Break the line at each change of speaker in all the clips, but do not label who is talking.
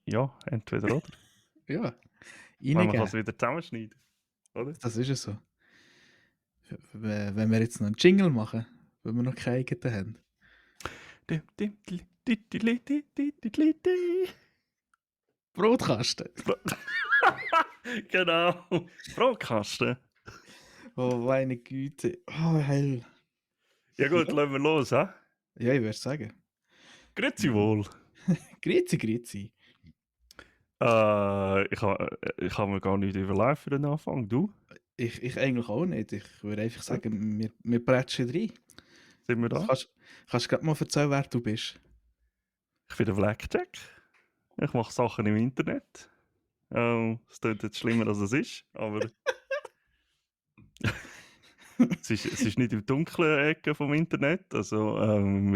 Ja, entweder oder.
Ja,
Weil man kann es
reingeben.
wieder zusammenschneiden, oder?
Das ist es so. Wenn wir jetzt noch einen Jingle machen, weil wir noch keinen eigenen haben.
Dim, dim, dli, di, di, li, di, di, di, di, di.
Brotkasten.
Genau. Brotkasten.
Oh, meine Güte. Oh, hell.
Ja gut,
Ja,
lassen wir los, hä?
ja, ich würde sagen.
Grüezi wohl.
Grüezi, grüezi.
Ich hab mir gar nicht überlegt für den Anfang. Du?
Ich eigentlich auch nicht. Ich würde einfach sagen, wir prätschen rein.
Sind wir
Also
da?
kannst du gerade mal erzählen, wer du bist?
Ich bin der Blackjack. Ich mache Sachen im Internet. Es klingt jetzt schlimmer, als es ist, aber es ist nicht im dunklen Ecke vom Internet. Also,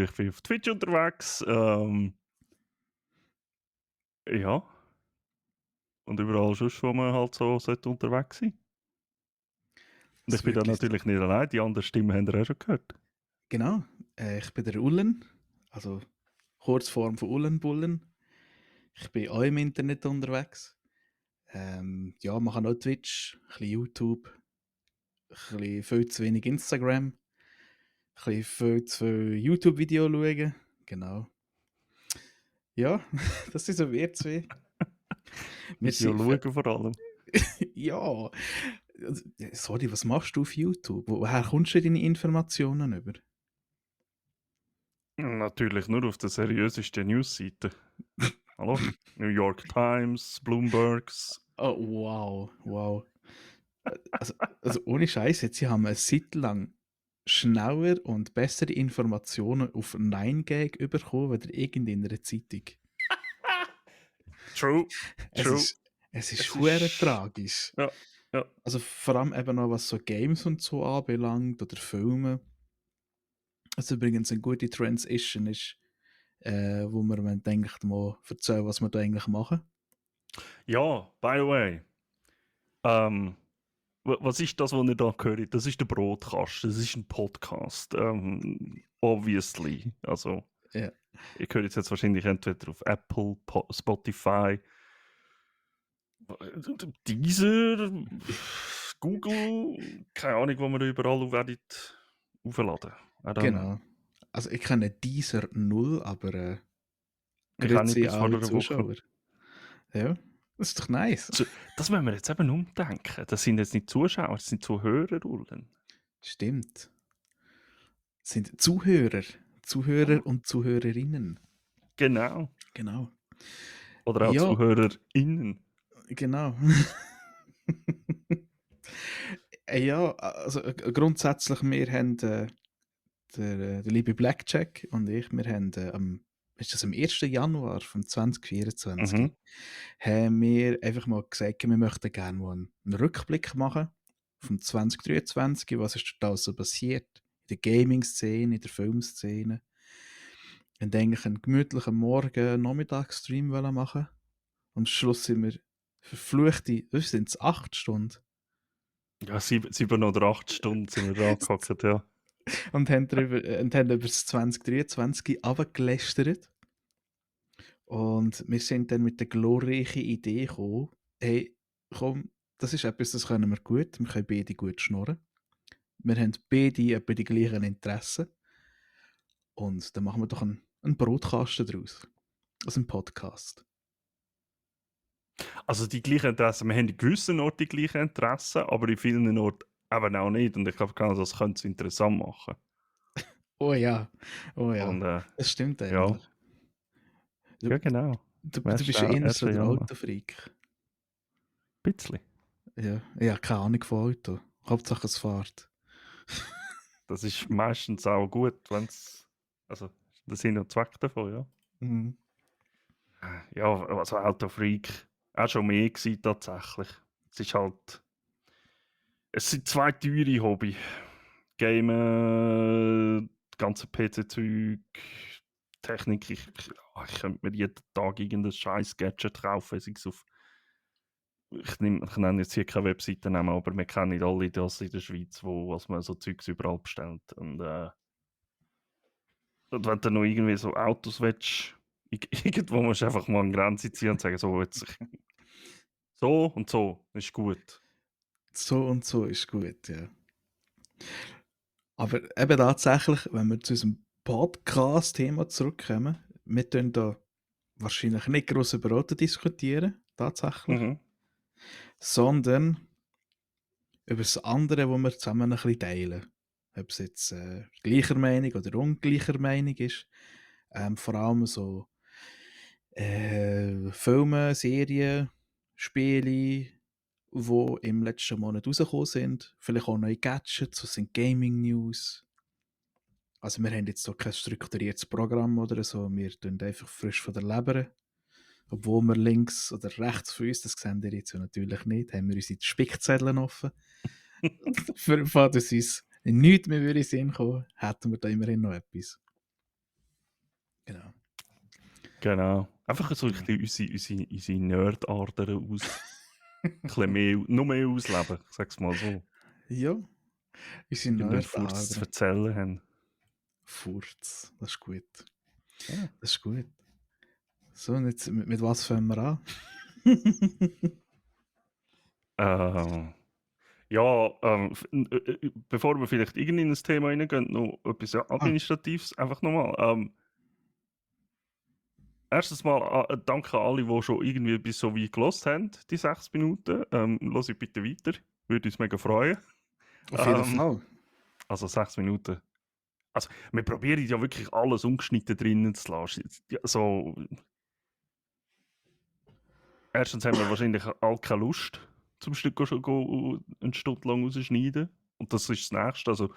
ich bin auf Twitch unterwegs. Ja. Und überall sonst, wo man halt so sollte unterwegs sein. Und
Das
ich bin da
wirklich,
natürlich nicht allein. Die anderen Stimmen habt ihr auch schon gehört.
genau. Ich bin der Ullen, also Kurzform von Ullenbullen. Ich bin auch im Internet unterwegs. Ja, mache auch Twitch, ein bisschen YouTube, ein bisschen viel zu wenig Instagram, ein bisschen viel zu viel YouTube-Video schauen. Genau. Ja, das sind so wir zwei. Wir
Video
sind,
schauen vor allem.
ja, also, sorry, was machst du auf YouTube? Woher kommst du deine Informationen über?
Natürlich nur auf der seriösesten Newsseite. Hallo? New York Times, Bloombergs.
Oh, wow, wow. Also, also ohne Scheiß, jetzt sie haben eine Zeit lang schneller und bessere Informationen auf 9gag bekommen, als irgendeiner Zeitung.
True,
Es
true.
ist, es ist
Es
hure
ist.
tragisch.
Ja, ja.
Also vor allem eben noch was so Games und so anbelangt oder Filme. Was übrigens eine gute Transition ist, wo wir denkt mal erzählen, was wir da eigentlich machen.
Ja, by the way. Ähm, was ist das, was ihr da hört? Das ist der Brotkasten. Das ist ein Podcast. Obviously. Also,
Ja,
ihr hört es jetzt wahrscheinlich entweder auf Apple, Spotify, Deezer, Google, keine Ahnung, wo man da überall werdet aufladen. I don't know.
genau. Also ich kenne dieser null, aber
Ich auch nicht
grüezi
bis vor
alle
einer Woche.
Zuschauer. Ja, das ist doch nice.
Das müssen wir jetzt eben umdenken. Das sind jetzt nicht Zuschauer, das sind Zuhörer, Ullen.
Stimmt. Das sind Zuhörer. Zuhörer
Ja,
und Zuhörerinnen.
genau.
Genau.
Oder auch
Ja,
ZuhörerInnen.
genau. Ja, also grundsätzlich, wir haben der liebe Blackjack und ich, wir haben ist das am 1. Januar von 2024,
Mhm.
haben wir einfach mal gesagt, wir möchten gerne mal einen Rückblick machen von 2023, was ist da so passiert in der Gaming-Szene, in der Filmszene. Wir wollten eigentlich einen gemütlichen Morgen-Nachmittagsstream machen. Und am Schluss sind wir verfluchte, was sind es, 8 Stunden?
Ja, 7 oder 8 Stunden sind wir da angehockt, ja.
Und haben über das 2023 runtergelästert. Und wir sind dann mit der glorreichen Idee gekommen, hey, komm, das ist etwas, das können wir gut, wir können beide gut schnurren. Wir haben beide etwa die gleichen Interessen. Und dann machen wir doch einen Brotkasten daraus. Also einen Podcast.
Also die gleichen Interessen, wir haben in gewissen Orten die gleichen Interessen, aber in vielen Orten eben auch nicht. Und ich glaube, genau das könnte es interessant machen.
Oh ja, oh ja.
Und
Das stimmt
ja,
eigentlich. Du,
ja genau.
du bist ja
Erst
eher so der
Januar.
Autofreak.
Bisschen.
Ja, ich habe keine Ahnung von Auto. Hauptsache es fährt.
Das ist meistens auch gut, wenn es. Also, der Sinn und Zweck davon, ja.
Mhm.
Ja, also Autofreak. Auch schon mehr gewesen, tatsächlich. Es ist halt. Es sind zwei teure Hobby. Gamen, ganze PC-Zeug, Technik. Ich könnte mir jeden Tag irgendein scheiß Gadget kaufen. Sei es auf, ich nenne jetzt hier keine Webseitennamen, aber wir kennen alle das in der Schweiz, was man so Zeugs überall bestellt. Und wenn du noch irgendwie so Autos willst, Irgendwo musst du einfach mal eine Grenze ziehen und sagen, so, jetzt, so und so ist gut.
So und so ist gut, ja. Aber eben tatsächlich, wenn wir zu unserem Podcast-Thema zurückkommen, wir tun da wahrscheinlich nicht gross über Auto diskutieren, tatsächlich,
Mhm.
sondern über das andere, wo wir zusammen ein bisschen teilen. Ob es jetzt gleicher Meinung oder ungleicher Meinung ist. Vor allem so Filme, Serien, Spiele, die im letzten Monat rausgekommen sind. Vielleicht auch neue Gadgets, so sind Gaming-News. Also wir haben jetzt so kein strukturiertes Programm oder so, wir tun einfach frisch von der Leber. Obwohl wir links oder rechts von uns, das sehen ihr jetzt ja natürlich nicht, haben wir unsere Spickzettel offen. Für den Fall, dass uns nichts mehr in den Sinn kommen, hätten wir da immerhin noch etwas. Genau.
Genau. Einfach so ein
Genau.
bisschen unsere Nerd-Adern noch mehr ausleben, sag's mal so.
Ja, unsere
Irgendeinen Furz zu
Nerdadern.
erzählen haben.
Furz, das ist gut.
Ja.
Das ist gut. So, und jetzt mit was fangen wir an?
Ja, bevor wir vielleicht irgendwie in ein Thema reingehen, noch etwas Administratives. Einfach nochmal. Erstens mal danke an alle, die schon irgendwie bis so weit gehört haben, die 6 Minuten. Los ich bitte weiter. Würde uns mega freuen.
Auf jeden
Ähm,
Fall.
Also 6 Minuten. Also, wir probieren ja wirklich alles ungeschnitten drinnen zu lassen. Ja, so, erstens haben wir wahrscheinlich alle keine Lust, zum Stück schon eine Stunde lang rausschneiden. Und das ist das Nächste. Also,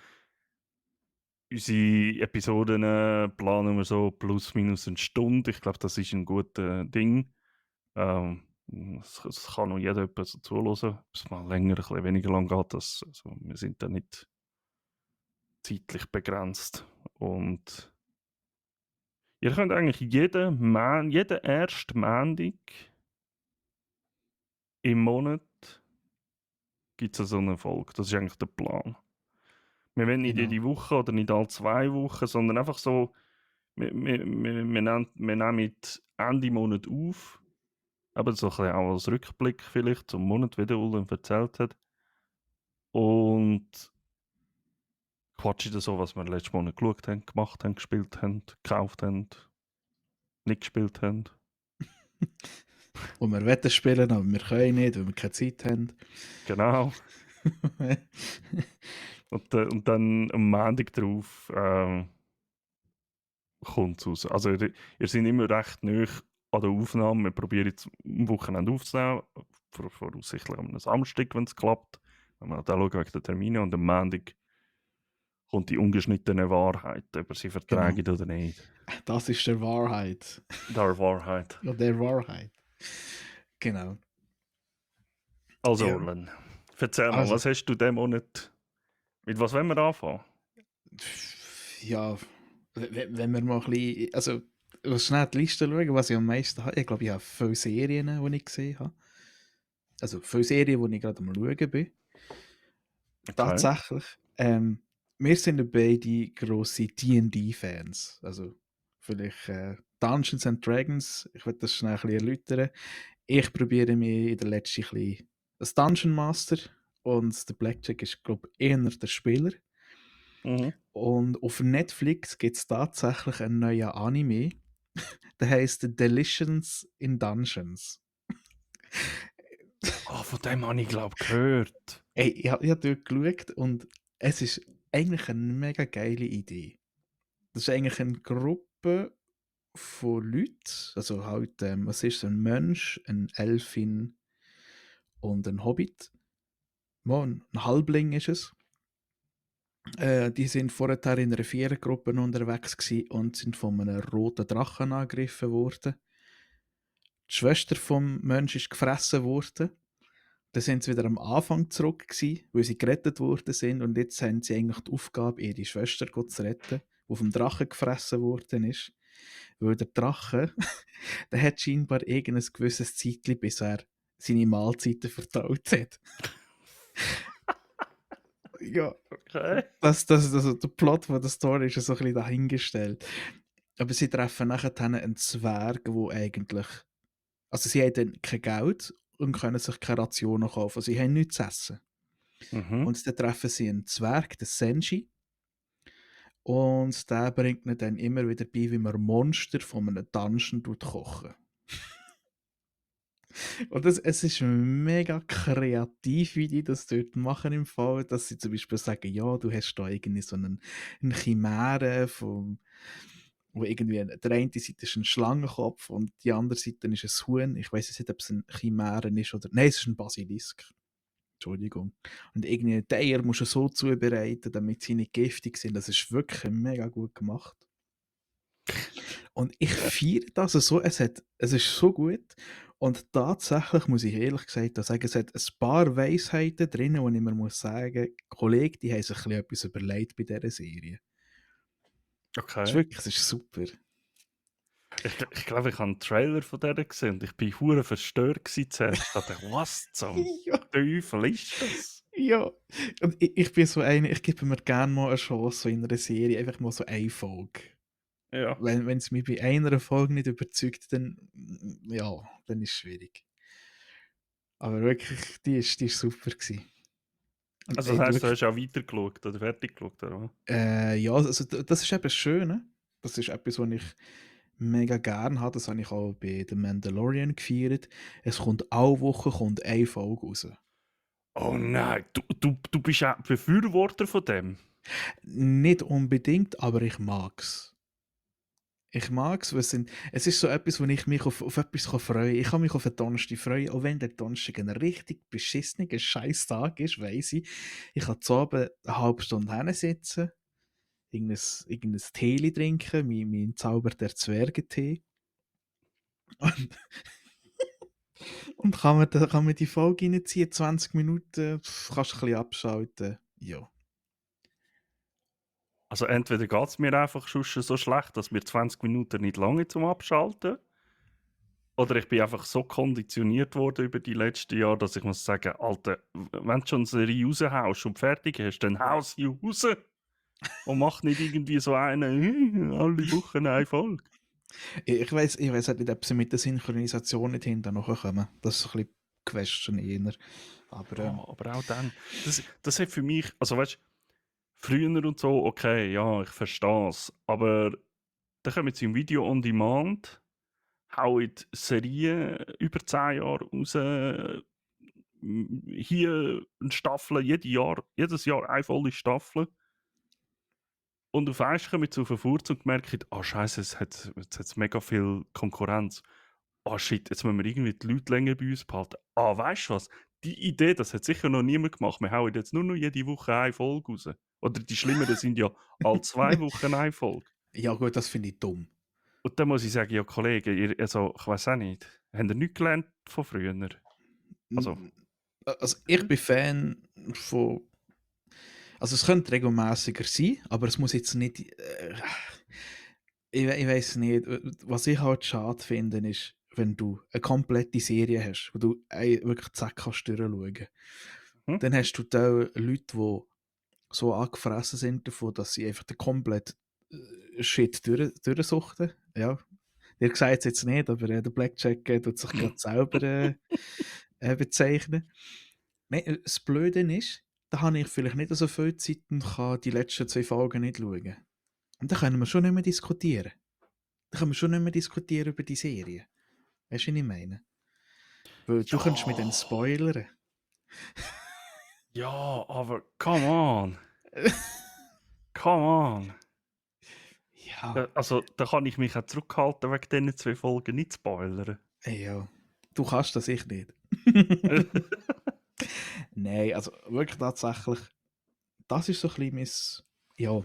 unsere Episoden planen wir so plus minus eine Stunde. Ich glaube, das ist ein gutes Ding. Es kann noch jeder etwas so zuhören. Ob es mal länger, ein bisschen weniger lang geht. Also, wir sind da nicht zeitlich begrenzt. Und ihr könnt eigentlich jeden ersten Montag im Monat gibt es so eine Folge. Das ist eigentlich der Plan. Wir wollen nicht
Genau.
jede Woche oder nicht alle 2 Wochen, sondern einfach so, wir nehmen Ende Monat auf. Aber so ein bisschen auch als Rückblick vielleicht zum Monat, wie der Ulrich erzählt hat. Und quatschen da so, was wir letzten Monat geschaut haben, gemacht haben, gespielt haben, gekauft haben, nicht gespielt haben.
Wo wir wollen spielen, aber wir können nicht, weil wir keine Zeit haben.
Genau. Und dann am Montag drauf kommt es raus. Also ihr seid immer recht nah an der Aufnahme. Wir probieren jetzt am Wochenende aufzunehmen. Voraussichtlich am Samstag, wenn es klappt. Wenn wir dann schauen wegen der Termine. Und am Montag kommt die ungeschnittene Wahrheit, ob sie vertragen oder nicht.
Das ist der Wahrheit.
Der Wahrheit.
Ja, der Wahrheit. Genau.
Also,
Ja.
Orlen, erzähl mal,
Also,
was hast du diesen Monat... Mit was wollen wir anfangen?
ja, wenn wir mal ein bisschen, also schnell die Liste schauen, was ich am meisten habe. Ich glaube, ich habe viele Serien, die ich gesehen habe. Also viele Serien, die ich gerade am Schauen bin.
Okay.
Tatsächlich. Wir sind ja beide grosse D&D-Fans. Also vielleicht Dungeons and Dragons. Ich werde das schnell ein bisschen erläutern. Ich probiere mich in der letzten ein bisschen als Dungeon Master und der Blackjack ist, glaube ich, eher der Spieler.
Mhm.
Und auf Netflix gibt es tatsächlich einen neuen Anime, der heißt Delicious in Dungeons.
Oh, von dem habe ich, glaube ich, gehört.
Ey, ich habe dort geschaut und es ist eigentlich eine mega geile Idee. Das ist eigentlich eine Gruppe von Leuten, also halt, was ist ein Mensch, eine Elfin und ein Hobbit. Ein Halbling ist es. Die sind vorher in einer Vierergruppe unterwegs gewesen und sind von einem roten Drachen angegriffen worden. Die Schwester vom Mensch ist gefressen worden. Dann sind sie wieder am Anfang zurück gewesen, weil sie gerettet worden sind und jetzt haben sie eigentlich die Aufgabe, ihre Schwester zu retten, die vom Drachen gefressen worden ist. Weil der Drache, der hat scheinbar irgendein gewisses Zeitchen, bis er seine Mahlzeiten vertraut hat. Ja,
Okay.
also der Plot von der Story ist so ein bisschen dahingestellt. Aber sie treffen nachher einen Zwerg, wo eigentlich, also sie haben dann kein Geld und können sich keine Rationen kaufen. Sie haben nichts zu essen.
Mhm.
Und dann treffen sie einen Zwerg, den Senji, und der bringt ihnen dann immer wieder bei, wie man Monster von einem Dungeon kochen. Und es ist mega kreativ, wie die das dort machen im Fall, dass sie zum Beispiel sagen, ja, du hast da irgendwie so eine Chimäre wo irgendwie der eine Seite ist ein Schlangenkopf und die andere Seite ist ein Huhn. Ich weiß jetzt nicht, ob es ein Chimäre ist oder... Nein, es ist ein Basilisk. Entschuldigung. Und irgendwie die Eier musst du so zubereiten, damit sie nicht giftig sind. Das ist wirklich mega gut gemacht. Und ich feiere das so, es ist so gut. Und tatsächlich muss ich ehrlich gesagt sagen, es hat ein paar Weisheiten drin, wo ich mir muss sagen, Kollege, die haben sich ein bisschen etwas überlegt bei dieser Serie. Es ist
Okay.
wirklich, es ist super.
Ich glaube, ich habe einen Trailer von der gesehen und ich war hure verstört zuerst. Ich dachte, was zum
Ja,
Teufel ist das?
ja. Und ich bin so eine, ich gebe mir gerne mal eine Chance so in einer Serie, einfach mal so eine Folge.
Ja.
Wenn es mich bei einer Folge nicht überzeugt, dann, ja, dann ist es schwierig. Aber wirklich, die ist super gewesen. Und
Also das heisst, du
wirklich,
hast auch weitergeschaut oder fertig geschaut, oder was?
ja, also das ist eben das Schöne. Das ist etwas, was ich mega gern habe. Das habe ich auch bei The Mandalorian gefeiert. Es kommt alle Woche eine Folge raus.
Oh nein, du bist auch Befürworter von dem?
Nicht unbedingt, aber ich mag's. Ich mag's, weil es ist so etwas, wo ich mich auf etwas freuen kann. Ich kann mich auf einen Donnerstag freuen, auch wenn der Donnerstag ein richtig beschissener Scheiß-Tag ist, weiss ich. Ich kann zu Abend eine halbe Stunde hinsitzen, irgendein Tee trinken, mein zauberter Zwergentee. Und, und kann man die Folge reinziehen, 20 Minuten, kannst du ein bisschen abschalten. Ja.
Also entweder geht es mir einfach schon so schlecht, dass mir 20 Minuten nicht lange zum Abschalten. Oder ich bin einfach so konditioniert worden über die letzten Jahre, dass ich muss sagen, Alter, wenn du schon eine Serie raushaust und fertig hast, dann hau sie raus und mach nicht irgendwie so eine alle Wochen eine Folge.
Ich weiss halt nicht, ob sie mit der Synchronisation nicht hinten kommen. Das ist ein bisschen Question eher. Aber
Ja, aber auch dann, das hat für mich, also weißt du, früher und so, okay, ja, ich verstehe es, aber dann kommen sie im Video on Demand, hauen Serien über 10 Jahre raus, hier eine Staffel, jedes Jahr eine volle Staffel. Und auf einmal kommen sie auf einen Furz und merken, ah Scheiße, jetzt hat mega viel Konkurrenz. Ah shit, jetzt müssen wir irgendwie die Leute länger bei uns behalten. Ah, weißt du was? Die Idee, das hat sicher noch niemand gemacht. Wir hauen jetzt nur noch jede Woche eine Folge raus. Oder die Schlimmeren sind ja alle 2 Wochen eine Folge.
ja gut, das finde ich dumm.
Und dann muss ich sagen, ja Kollegen, also, ich weiß auch nicht, habt ihr nichts gelernt von früher? Also,
Also ich bin Fan von... Also es könnte regelmäßiger sein, aber es muss jetzt nicht... ich weiß nicht. Was ich halt schade finde, ist, wenn du eine komplette Serie hast, wo du wirklich zack kannst durchschauen.
hm?
Dann hast du da Leute, die so angefressen sind davon, dass sie einfach den kompletten Shit durchsuchten. Ja, ihr sagt es jetzt nicht, aber der Blackjack tut sich gerade selber bezeichnen. Nein, das Blöde ist, da habe ich vielleicht nicht so viel Zeit und kann die letzten 2 Folgen nicht schauen. Und da können wir schon nicht mehr diskutieren. Da können wir schon nicht mehr diskutieren über die Serie. Weißt du, was ich meine? Weil du
Ja,
kannst mich dann spoilern.
ja, aber come on, come on.
Ja,
Also, da kann ich mich auch zurückhalten, wegen diesen 2 Folgen nicht zu spoilern.
ja. Du kannst das, ich nicht. Nein, also wirklich tatsächlich, das ist so ein bisschen mein... Ja,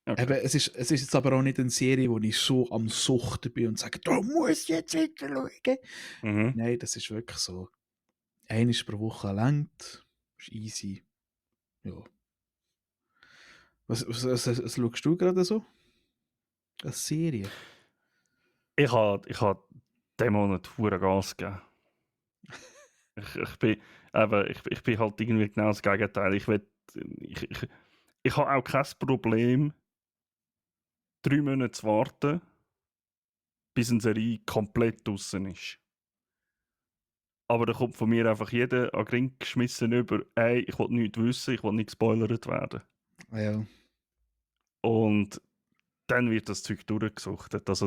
Okay.
eben, es ist jetzt aber auch nicht eine Serie, wo ich so am Suchten bin und sage, du musst jetzt weiter schauen.
Mhm.
Nein, das ist wirklich so. Einmal pro Woche langt, ist easy. Ja. Was schaust du gerade so? Eine Serie?
Ich habe diesen Monat hure Gas gegeben. Ich bin halt irgendwie genau das Gegenteil. Ich habe auch kein Problem, 3 Monate zu warten, bis eine Serie komplett draussen ist. Aber da kommt von mir einfach jeder an den Ring geschmissen über, ey, ich will nichts wissen, ich will nicht gespoilert werden.
Ja.
Und dann wird das Zeug durchgesuchtet. Also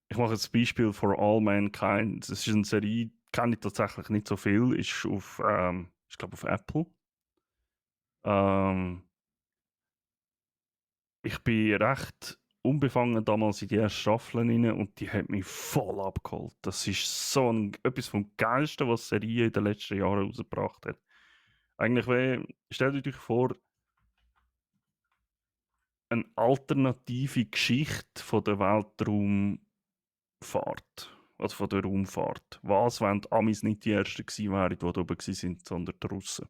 ich mache jetzt das Beispiel For All Mankind. Das ist eine Serie, kenne ich tatsächlich nicht so viel, ist auf, ich glaube auf Apple. Ähm, ich bin recht unbefangen damals in die erste Staffel rein und die hat mich voll abgeholt. Das ist etwas vom Geilsten, was die Serie in den letzten Jahren rausgebracht hat. Eigentlich, stellt euch vor, eine alternative Geschichte von der Weltraumfahrt. Also von der Raumfahrt. Was, wenn die Amis nicht die Ersten gewesen wären, die da oben waren, sondern die Russen.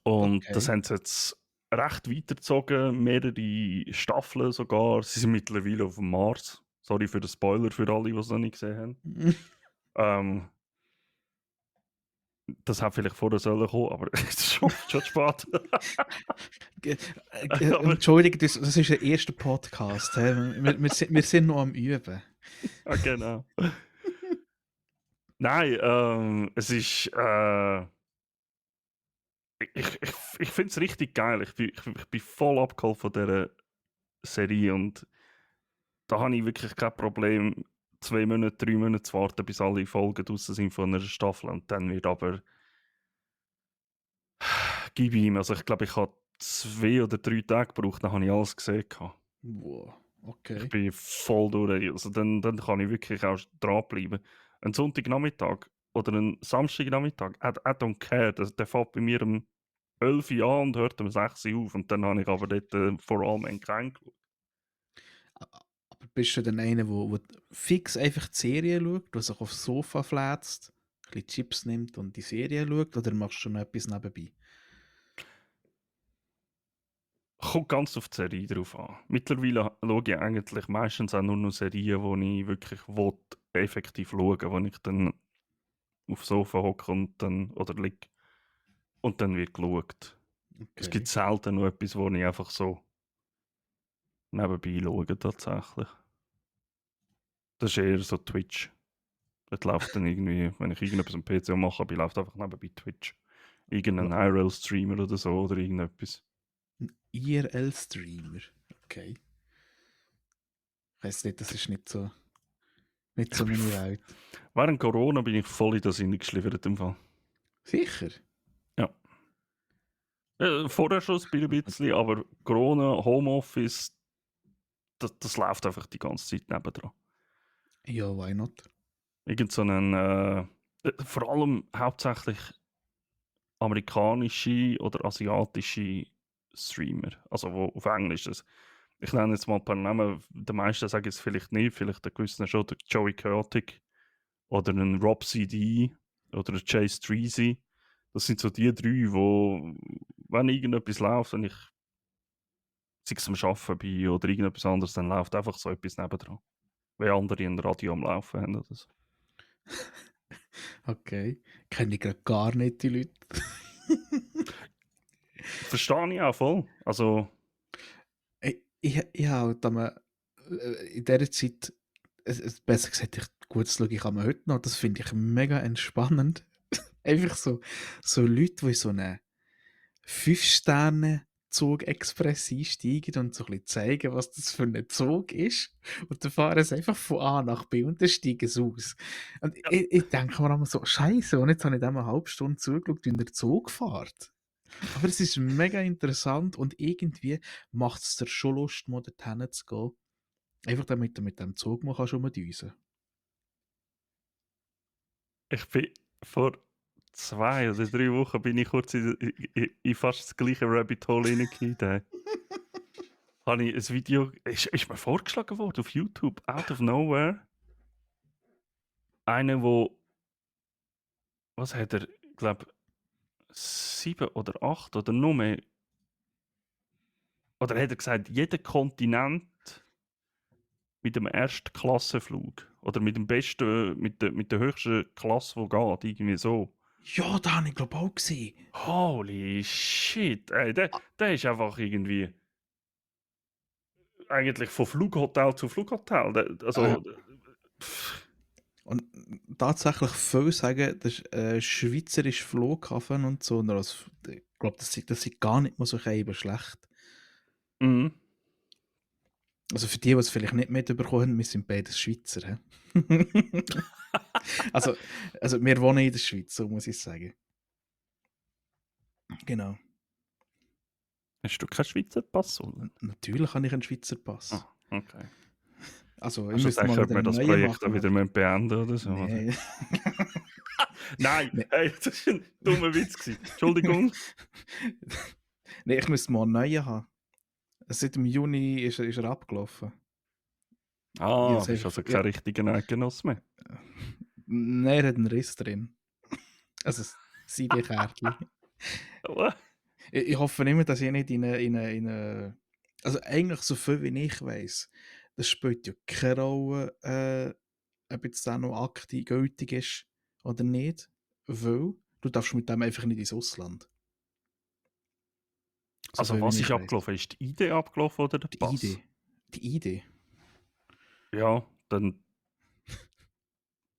Und das
Okay.
haben sie jetzt recht weitergezogen, mehrere Staffeln sogar. Sie sind mittlerweile auf dem Mars. Sorry für den Spoiler für alle, die es noch nicht gesehen haben. Das hat vielleicht vorher sollen kommen, aber es ist schon spät. Aber,
Entschuldigung, das ist der erste Podcast. Hä? Wir sind noch am Üben.
ja, genau. Nein, es ist. Ich finde es richtig geil. Ich bin voll abgeholt von dieser Serie und da habe ich wirklich kein Problem, 2 Monate, 3 Monate zu warten, bis alle Folgen draussen sind von einer Staffel und dann wird aber gib ihm. Also ich glaube, ich habe 2 oder 3 Tage gebraucht, dann habe ich alles gesehen.
Wow,
Ich
okay.
bin voll durch. Also dann kann ich wirklich auch dranbleiben. Ein Sonntagnachmittag oder ein Samstagnachmittag, I don't care. Der fährt bei mir um 11 Uhr an und hört um 6 Uhr auf. Und dann habe ich aber dort For All Mankind geschaut.
Aber bist du dann einer, der fix einfach die Serie schaut, der sich aufs Sofa flätzt, ein bisschen Chips nimmt und die Serie schaut, oder machst du noch etwas nebenbei?
Kommt ganz auf die Serie drauf an. Mittlerweile schaue ich eigentlich meistens auch nur noch Serien, die ich wirklich effektiv schauen will, wo ich dann aufs Sofa hocke und dann, oder liege und dann wird geschaut. Es gibt
Okay.
selten noch etwas, wo ich einfach so nebenbei schaue, tatsächlich. Das ist eher so Twitch. Dort läuft dann irgendwie, wenn ich irgendetwas am PC mache, läuft einfach nebenbei Twitch. Irgendein
Wa-
IRL-Streamer oder so oder irgendetwas.
Ein IRL-Streamer. Okay. Ich weiss nicht, das ist nicht
Ich
so
bin
meine Welt.
während Corona bin ich voll in das hineingeschliffert im Fall.
Sicher?
Ja. Vorher schon ein bisschen, aber Corona, Homeoffice, das läuft einfach die ganze Zeit nebendran.
Ja, why not?
Irgend so einen, vor allem hauptsächlich amerikanische oder asiatische Streamer, also wo auf Englisch ist. Ich nenne jetzt mal ein paar Namen, der meisten sagen es vielleicht nicht, vielleicht der gewissen schon, der Joey Chaotic oder ein Rob CD oder ein Chase Treasy. Das sind so die 3, wo, wenn irgendetwas läuft, wenn ich sei es am Arbeiten bin oder irgendetwas anderes, dann läuft einfach so etwas nebendran. Wenn andere ein Radio am Laufen haben oder so.
Okay. Kenne ich gerade gar nicht, die Leute.
Verstehe ich auch voll. Also,
Ich habe halt in dieser Zeit, besser gesagt, gut, das schaue ich einmal heute noch, das finde ich mega entspannend. Einfach so Leute, die in so einen 5-Sterne-Zug-Express einsteigen und so ein bisschen zeigen, was das für ein Zug ist. Und dann fahren sie einfach von A nach B und dann steigen sie aus. Und
ja,
ich denke mir immer so, Scheiße, und jetzt habe ich dem eine halbe Stunde zugeschaut, wie der Zug fährt. Aber es ist mega interessant und irgendwie macht es dir schon Lust, mal dorthin zu gehen. Einfach damit du mit dem Zug mal kannst rumdüsen.
ich bin vor 2 oder 3 Wochen bin ich kurz in fast das gleiche Rabbit Hole reingegangen. Habe ich ein Video, ist mir vorgeschlagen worden auf YouTube, out of nowhere. Einer, was hat er, ich glaube, 7 oder 8 oder noch mehr, oder hat er gesagt, jeder Kontinent mit dem Erstklassenflug. Oder mit dem besten, mit der höchsten Klasse, die geht, irgendwie so.
Ja, da habe ich glaube auch gesehen.
Holy shit, ey, der ist einfach irgendwie. eigentlich von Flughotel zu Flughotel.
Ja.
Also, pff,
Und tatsächlich viele sagen, das ist ein schweizerischer Flughafen und so. Und ich glaube, das sind gar nicht mal so schlecht.
mhm.
Also für die es vielleicht nicht mitbekommen haben, wir sind beides Schweizer. Hä? also, also wir wohnen in der Schweiz, so muss ich sagen. Genau.
Hast du keinen Schweizer Pass, oder?
Natürlich habe ich einen Schweizer Pass.
Ah, okay.
Also ich
Hast du
müsste
gesagt,
mal
ob
wieder
wir
einen
das
neuen
Projekt
machen.
dann wieder beenden oder so? Oder?
Nein.
Nein,
Nee.
hey, das war ein dummer Witz gewesen. Entschuldigung.
Nein, ich müsste mal einen neuen haben. Seit dem Juni ist er abgelaufen. Ich
Ah,
hab's
bist
einfach,
also
ja,
kein richtiger Eidgenoss mehr.
nein, er hat einen Riss drin. Also das ID-Kärtchen.
What?
Ich hoffe nicht mehr, dass ich nicht also eigentlich so viel wie ich weiss, das spielt ja keine Rolle, ob jetzt der noch aktiv gültig ist oder nicht, weil du darfst mit dem einfach nicht ins Ausland. So
Also,
viel wie
was
ich
ist
weiss.
abgelaufen? Ist die Idee abgelaufen oder der
Die
Pass?
Idee. Die Idee.
Ja, dann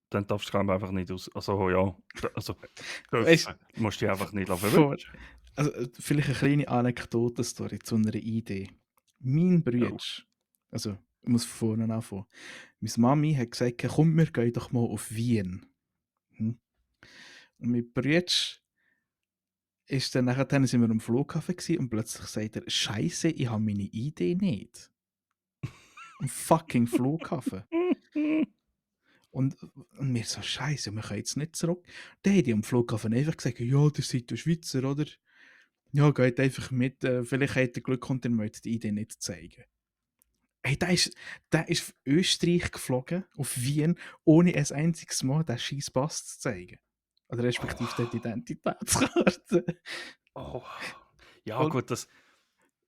darfst du glaube ich, einfach nicht aus. Also, ja. Also,
Weißt
dürfen. Du musst dich einfach nicht
vor,
verwünschen.
also vielleicht eine kleine Anekdotenstory zu einer Idee. Mein Bruder,
Ja.
also ich muss von vorne anfangen. Meine Mami hat gesagt, komm, wir gehen doch mal auf Wien. Hm? Und mein Bruder ist dann nachher sind wir am Flughafen gewesen, und plötzlich sagt er, Scheiße, ich habe meine Idee nicht. Am fucking Flughafen. Und wir so, Scheiße, wir können jetzt nicht zurück. Dann haben die am Flughafen einfach gesagt, ja, ihr seid ja Schweizer, oder? Ja, geht einfach mit, vielleicht habt ihr Glück und ihr möchtet die Idee nicht zeigen. Hey, der ist auf Österreich geflogen, auf Wien, ohne ein einziges Mal den scheiß Pass zu zeigen. Oder respektive
Oh,
die Identitätskarte.
oh. Ja,
Und
gut, das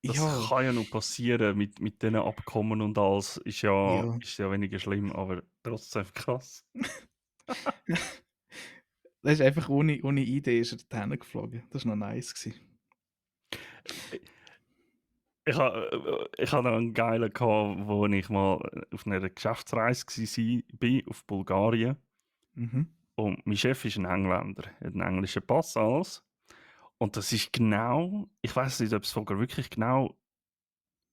ja,
kann ja noch passieren mit diesen Abkommen und alles.
ja.
Ist ja weniger schlimm, aber trotzdem krass.
Das ist einfach ohne Idee ist er dorthin geflogen. Das war noch nice gewesen.
Ich hatte noch einen geilen, wo ich mal auf einer Geschäftsreise war, auf Bulgarien.
Mhm.
Und mein Chef ist ein Engländer, hat einen englischen Pass alles. Und das ist genau, ich weiß nicht, ob es sogar wirklich genau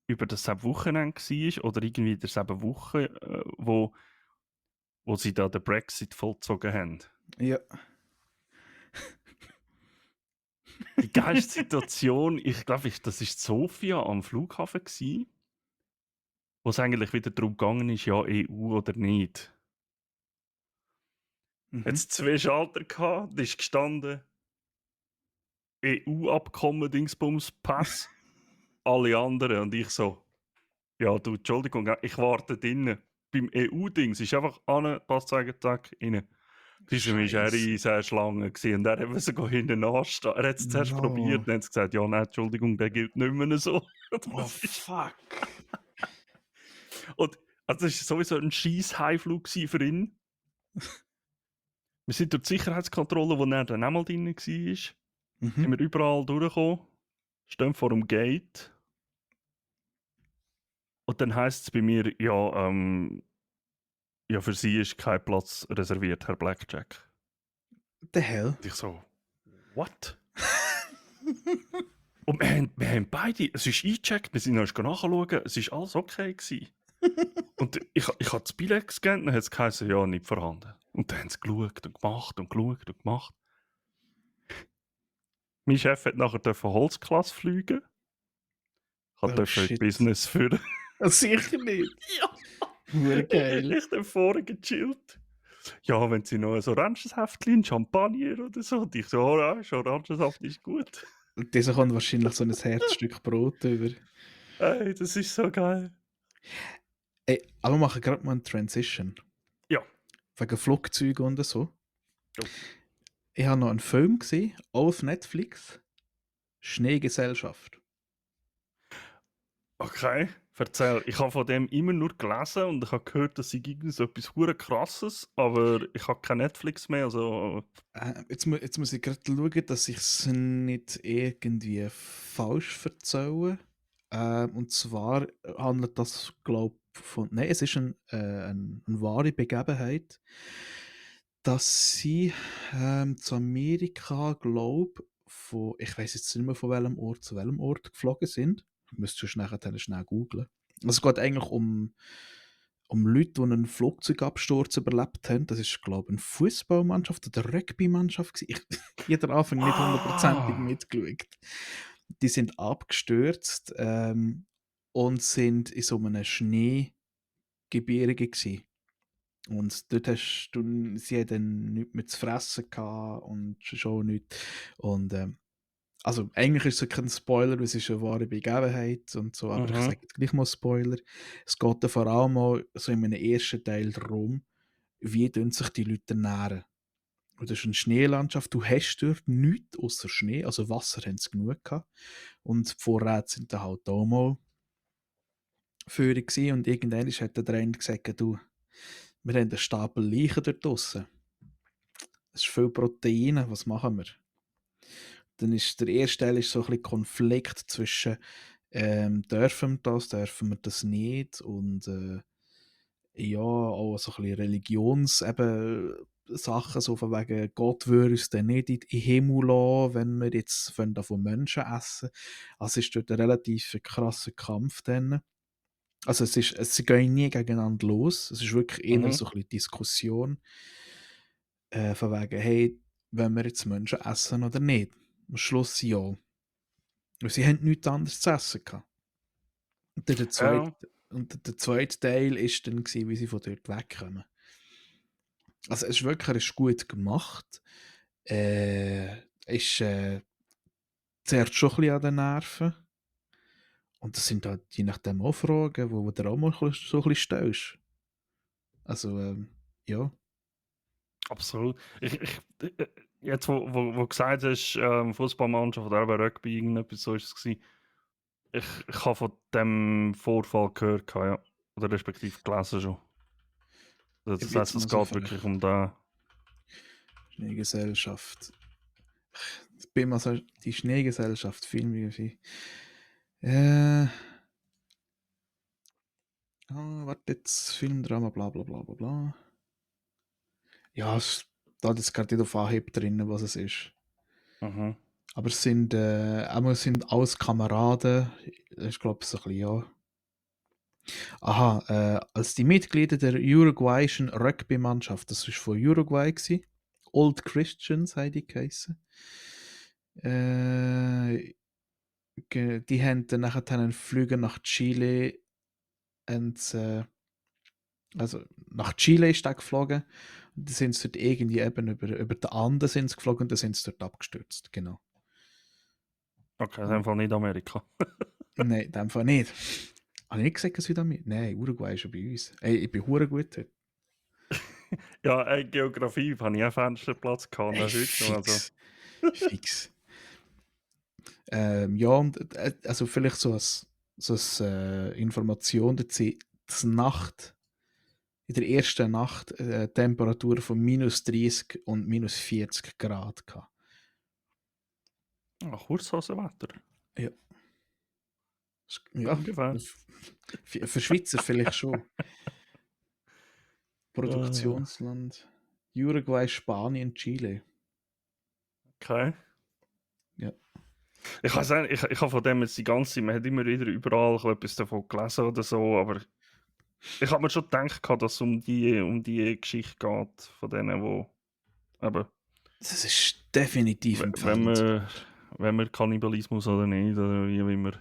über dasselbe Wochenende war oder irgendwie derselbe Woche, wo sie da den Brexit vollzogen haben.
Ja.
Die geilste Situation, ich glaube, das war Sofia am Flughafen, wo es eigentlich wieder darum gegangen ist, ja, EU oder nicht.
Mhm.
Jetzt 2 Schalter gehabt, da ist gestanden, EU-Abkommen, Dingsbums, Pass, alle anderen. Und ich so, ja, du, Entschuldigung, ich warte drinnen. Beim EU-Dings ist einfach an, Pass zeigen, zack, rein. Bis war eine
Scheiße.
riesige Schlange gewesen. Und er musste hinten anstehen. Er hat es zuerst
No.
probiert, dann hat sie gesagt, ja, nein, Entschuldigung, der gilt nicht mehr so.
Oh,
Das ist,
fuck.
und, also das war sowieso ein scheiß Heimflug für ihn. Wir sind durch die Sicherheitskontrolle, wo er dann auch mal drin war, sind
Mhm.
wir überall durchgekommen, stehen vor dem Gate. Und dann heisst es bei mir, ja, für Sie ist kein Platz reserviert, Herr Blackjack.
The hell?
Und ich so, what? Und wir haben beide, es ist eingecheckt, wir sind noch nachschauen, es war alles okay gewesen. Und ich habe das Billett gescannt, dann hat es geheißen, ja, nicht vorhanden. Und dann haben sie geschaut und gemacht und geschaut und gemacht. Mein Chef hat nachher Holzklasse fliegen. Ich
Oh,
durfte
shit.
Business führen.
Sicher nicht.
Ja!
Hure geil.
Ich bin vorne gechillt. Ja, wenn sie noch ein oranges Heftchen, Champagner oder so. Und ich so, Orangensaft ist gut.
Und dieser kommt wahrscheinlich so ein Herzstück Brot über.
Ey, das ist so geil.
Ey, aber wir machen gerade mal eine Transition.
Ja.
Wegen Flugzeugen und so.
Oh.
Ich habe noch einen Film gesehen, auch auf Netflix. Schneegesellschaft.
Okay, erzähl. Ich habe von dem immer nur gelesen und ich habe gehört, dass sie irgendwie so etwas hure krasses, aber ich habe kein Netflix mehr, also
Jetzt muss ich gerade schauen, dass ich es nicht irgendwie falsch erzähle. Und zwar handelt das, glaube von. Nein, es ist eine wahre Begebenheit, dass sie zu Amerika, glaube ich weiß jetzt nicht mehr von welchem Ort zu welchem Ort geflogen sind. Ich müsste schon nachher dann schnell googlen. Es geht eigentlich um Leute, die einen Flugzeugabsturz überlebt haben. Das ist, glaube ich, eine Fußballmannschaft oder Rugby-Mannschaft gewesen. Ich habe den Anfang nicht hundertprozentig
Ah!
mitgeschaut. Die sind abgestürzt und sind in so einem Schneegebirge gewesen. Und dort hast du, sie haben dann nichts mehr zu fressen gehabt und schon nichts. Und also eigentlich ist es kein Spoiler, es ist eine wahre Begebenheit und so, aber ich
Mhm.
sage jetzt gleich mal Spoiler. Es geht dann vor allem mal so in einem ersten Teil darum, wie tun sich die Leute ernähren. Und das ist eine Schneelandschaft, du hast dort nichts außer Schnee, also Wasser haben sie genug gehabt. Und die Vorräte sind dann halt auch mal Führer gewesen. Und irgendwann hat der eine gesagt, du, wir haben einen Stapel Leichen dort draussen. Es ist viel Protein, was machen wir? Dann ist der erste Teil ist so ein bisschen Konflikt zwischen dürfen wir das nicht und ja, auch so ein bisschen Religions eben Sachen, so von wegen, Gott würde uns dann nicht in den Himmel lassen, wenn wir jetzt von Menschen essen. Also es ist dort ein relativ krasser Kampf dann. Also sie gehen nie gegeneinander los. Es ist wirklich eher
Mhm.
so ein bisschen Diskussion von wegen, hey, wenn wir jetzt Menschen essen oder nicht? Am Schluss ja. Und sie haben nichts anderes zu essen gehabt. Und
Ja,
der zweite Teil ist dann gewesen, wie sie von dort wegkommen. Also es ist gut gemacht. Ist zerrt schon ein bisschen an den Nerven. Und das sind halt je nachdem auch Fragen, wo du dir auch mal so ein bisschen stellst. Also, ja.
absolut. Jetzt, wo gesagt hast, Fußballmannschaft oder eben Rugby, irgendetwas so ist es gewesen. Ich habe von dem Vorfall gehört, ja. Oder respektive gelesen schon. Also
Ich
das
bin jetzt
heisst,
mal
es
so
geht
für
wirklich um den.
Schneegesellschaft. Ich bin mal so die Schneegesellschaft, Film wie. Äh, warte jetzt, Filmdrama, bla bla bla bla bla. Ja, da hat jetzt gerade nicht auf Anhieb drin, was es ist.
Mhm.
Aber es sind alles Kameraden. Ich glaube, so ein bisschen, ja. Aha, als die Mitglieder der uruguayischen Rugby-Mannschaft, das war von Uruguay, gewesen. Old Christians haben die geheissen. Die haben dann nachher einen Flüge nach Chile und, also nach Chile ist der geflogen. Und dann sind sie dort irgendwie eben über die Anden sind sie geflogen und dann sind sie dort abgestürzt. Genau.
Okay, in dem
Und,
Fall nicht Amerika.
nein, in dem Fall nicht. Habe ich nicht gesagt, Südamerika? Nein, Uruguay ist schon bei uns. Ey, ich bin hure gut heute.
Ja, Geografie habe ich auch Fensterplatz gehabt, und
Ey,
das heute noch. Also.
fix. Fix. Ja, und also vielleicht so als Information dazu, die Nacht, in der ersten Nacht Temperaturen von -30 und -40 Grad gehabt.
Ach, Kurzhosenwetter.
Ja, ja,
Ungefähr.
für Schweizer vielleicht schon.
Äh,
Produktionsland. Uruguay, Spanien, Chile.
okay.
Ja.
Ich weiß nicht, ich habe von dem jetzt die ganze Zeit, man hat immer wieder überall etwas davon gelesen oder so, aber ich habe mir schon gedacht, dass es um die Geschichte geht, von denen, wo eben,
Das ist definitiv
wenn man,
empfehlenswert.
wenn man Kannibalismus oder nicht, oder wie auch immer.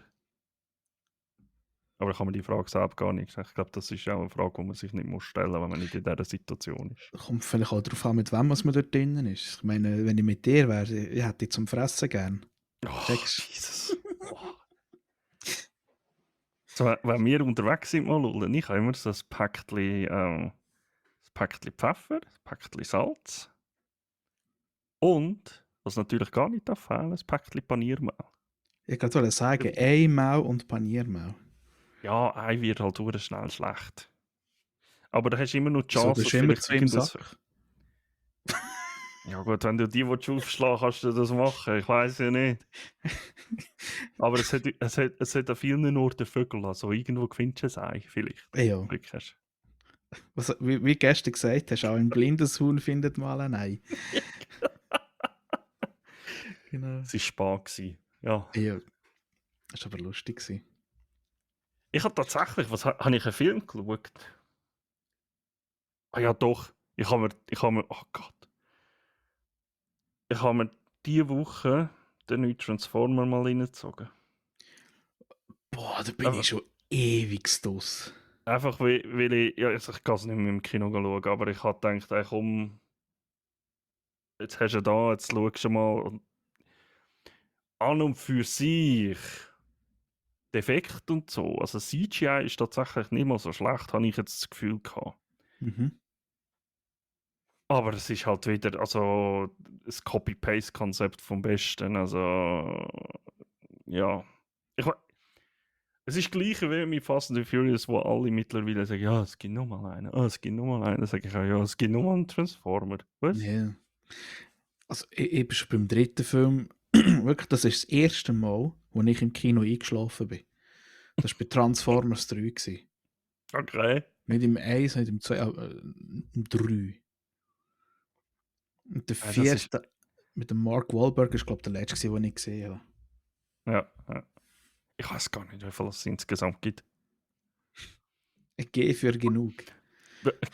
Aber ich kann mir die Frage selbst gar nicht. Ich glaube, das ist auch eine Frage, die man sich nicht muss stellen muss, wenn man nicht in dieser Situation ist.
Kommt vielleicht auch darauf an, mit wem man dort drinnen ist. Ich meine, wenn ich mit dir wäre, ich hätte dich zum Fressen gern.
Oh,
Checkst?
Jesus. Oh. So, wenn wir unterwegs sind, mal, und ich habe immer so ein Päckchen Pfeffer, ein Päckchen Salz und, was natürlich gar nicht darf fehlen, ein Päckchen Paniermehl.
Ich kann sagen, Eimehl und Paniermehl.
Ja, Ei wird halt schnell schlecht. Aber da hast du immer noch die
Wieso, du
Chance,
hast
dass
immer
vielleicht
zwei im
irgendein.
Sack.
Ja gut, wenn du die aufschlagen kannst du das machen. Ich weiß ja nicht. Aber es hat an vielen Orten Vögel. Also irgendwo findest du es eigentlich vielleicht.
Ja,
Glück hast.
wie gestern gesagt hast, auch ein blindes Huhn findet mal ein Ei. Genau.
Es war spät gewesen. Ja.
Ja, das war aber lustig gewesen.
Ich habe tatsächlich, habe ich einen Film geschaut? Ah ja doch. Oh Gott. Ich habe mir diese Woche den neuen Transformer mal reingezogen.
Boah, da bin ich
Einfach,
schon ewig draus.
einfach weil ich, ja, also ich kann es nicht mehr im Kino schauen, aber ich habe gedacht, ey, komm, jetzt hast du da, jetzt schaust du mal. Und an und für sich, Defekt und so, also CGI ist tatsächlich nicht mal so schlecht, habe ich jetzt das Gefühl gehabt.
Mhm.
Aber es ist halt wieder, also das Copy-Paste-Konzept vom Besten, also ja. Ich, we- Es ist gleich wie mit Fast and the Furious, wo alle mittlerweile sagen, ja, es gibt nochmal einen, es gibt nochmal einen. Dann sage ich auch, ja, es gibt nochmal einen Transformer. Was?
Ja. Also, ich bin schon beim dritten Film. Wirklich, das ist das erste Mal, wo ich im Kino eingeschlafen bin. Das war bei Transformers 3. Gewesen.
Okay.
Nicht im 1, nicht im 2, im 3. Und der
Das ist,
vierte mit dem Mark Wahlberg ist, glaube ich, der letzte, den ich gesehen habe.
ja. Ich weiß gar nicht, wie viel es insgesamt gibt.
Ich gehe für genug.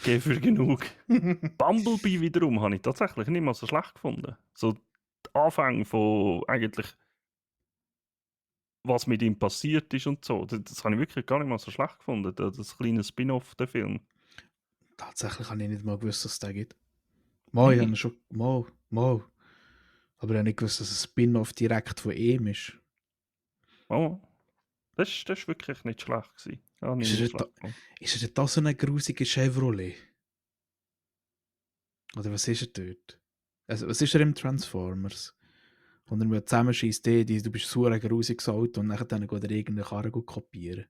Geh für genug. Bumblebee wiederum habe ich tatsächlich nicht mal so schlecht gefunden. So der Anfang von eigentlich, was mit ihm passiert ist und so. Das habe ich wirklich gar nicht mal so schlecht gefunden. Das kleine Spin-off, der Film.
Tatsächlich habe ich nicht mal gewusst, dass es den gibt. Mal, ich habe ihn schon. Mal. Aber ich habe nicht gewusst, dass es ein Spin-off direkt von ihm ist.
Oh, das ist wirklich nicht schlecht gewesen. Ja, nicht
Ist er,
mal
da,
schlecht gefunden.
ist er da so ein grusiger Chevrolet? Oder was ist er dort? Also, was ist er im Transformers? Und er mit zusammenschießt, du bist so ein grusiges Auto und dann geht er irgendeine Karre kopieren.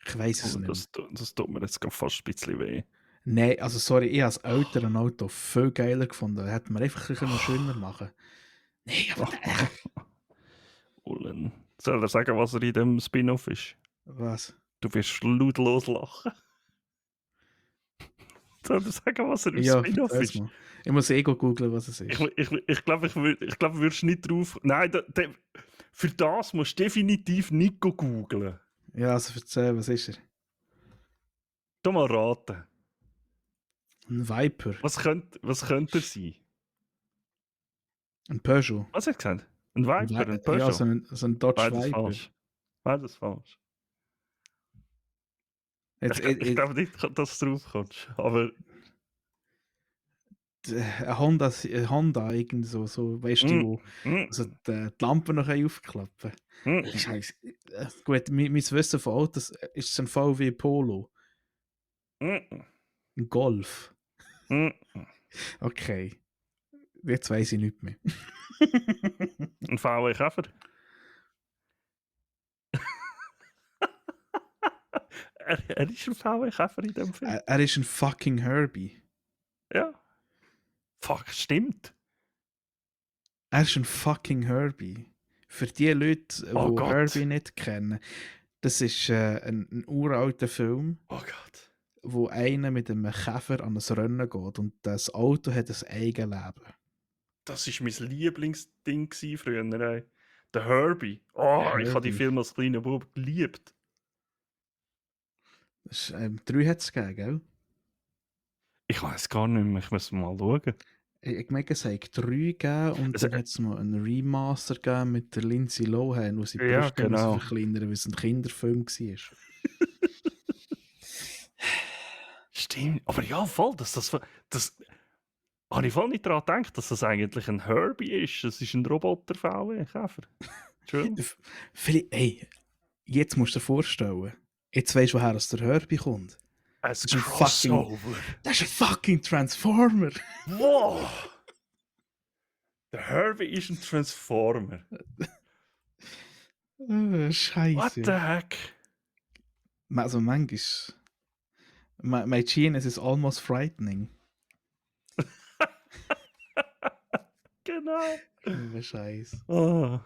Ich weiß es
Oh,
nicht mehr.
das tut mir jetzt gerade fast ein bisschen weh.
Nein, also sorry, ich habe das ältere Auto viel geiler gefunden. Hätte man einfach ein bisschen schöner machen. Nein, aber der.
Ullen. Soll er sagen, was er in dem Spin-off ist?
Was?
Du wirst lautlos lachen. Soll er sagen, was er im
Ja,
Spin-off
erzähl's
ist?
mal. Ich muss googeln, was es ist.
Ich glaube, du würdest nicht drauf. Nein, für das musst du definitiv nicht googlen.
Ja, also erzähl, was ist er?
Du mal raten.
Ein Viper.
Was könnte er sein?
Ein Peugeot.
Was hat er gesagt? Ein Viper, ein
Ja,
Peugeot?
so ein Dodge
Beides
Viper.
falsch. Beides falsch.
Jetzt,
Ich glaube nicht, dass du drauf kommst. Aber.
ein Honda irgendwie so, weißt du, wo also
mm,
die Lampen noch aufklappen.
mm,
Scheiße. Gut, mein Wissen von Autos ist es ein VW Polo.
mm,
Ein Golf.
mm.
Okay. Jetzt weiß ich nicht mehr.
Ein VW Käfer. Er ist ein VW Käfer in dem Film.
Er ist ein fucking Herbie.
Ja. Fuck, stimmt.
Er ist ein fucking Herbie. Für die Leute,
Oh
die
Gott.
Herbie nicht kennen, das ist ein uralter Film,
Oh Gott.
wo einer mit einem Käfer an ein Rennen geht und das Auto hat ein eigenes Leben.
Das war mein Lieblingsding früher. Ey. Der Herbie. Oh, ich habe die
Herbie.
Filme als kleiner Bub geliebt.
Das ist, 3 hat es gegeben, gell?
Ich weiß gar nicht mehr, ich muss mal schauen.
Ich meine, es hat 3 gegeben und
Also,
dann hat es noch einen Remaster gegeben mit der Lindsay Lohan, wo sie die
ja,
Brüste
genau.
verkleinern, weil es ein Kinderfilm war.
Stimmt. Aber ja, voll. Das habe ich voll nicht daran gedacht, dass das eigentlich ein Herbie ist. Es ist ein Roboter-VW-Käfer. Schön.
Ey, jetzt musst du dir vorstellen, jetzt weißt du, woher aus der Herbie kommt.
Ein
Das ist ein fucking,
Crossover.
das ist ein fucking Transformer.
Wow! Der Herbie ist ein Transformer. What
Scheiße.
the heck?
Also manchmal, my genius is almost frightening. Schlimmer Scheiß.
Ah,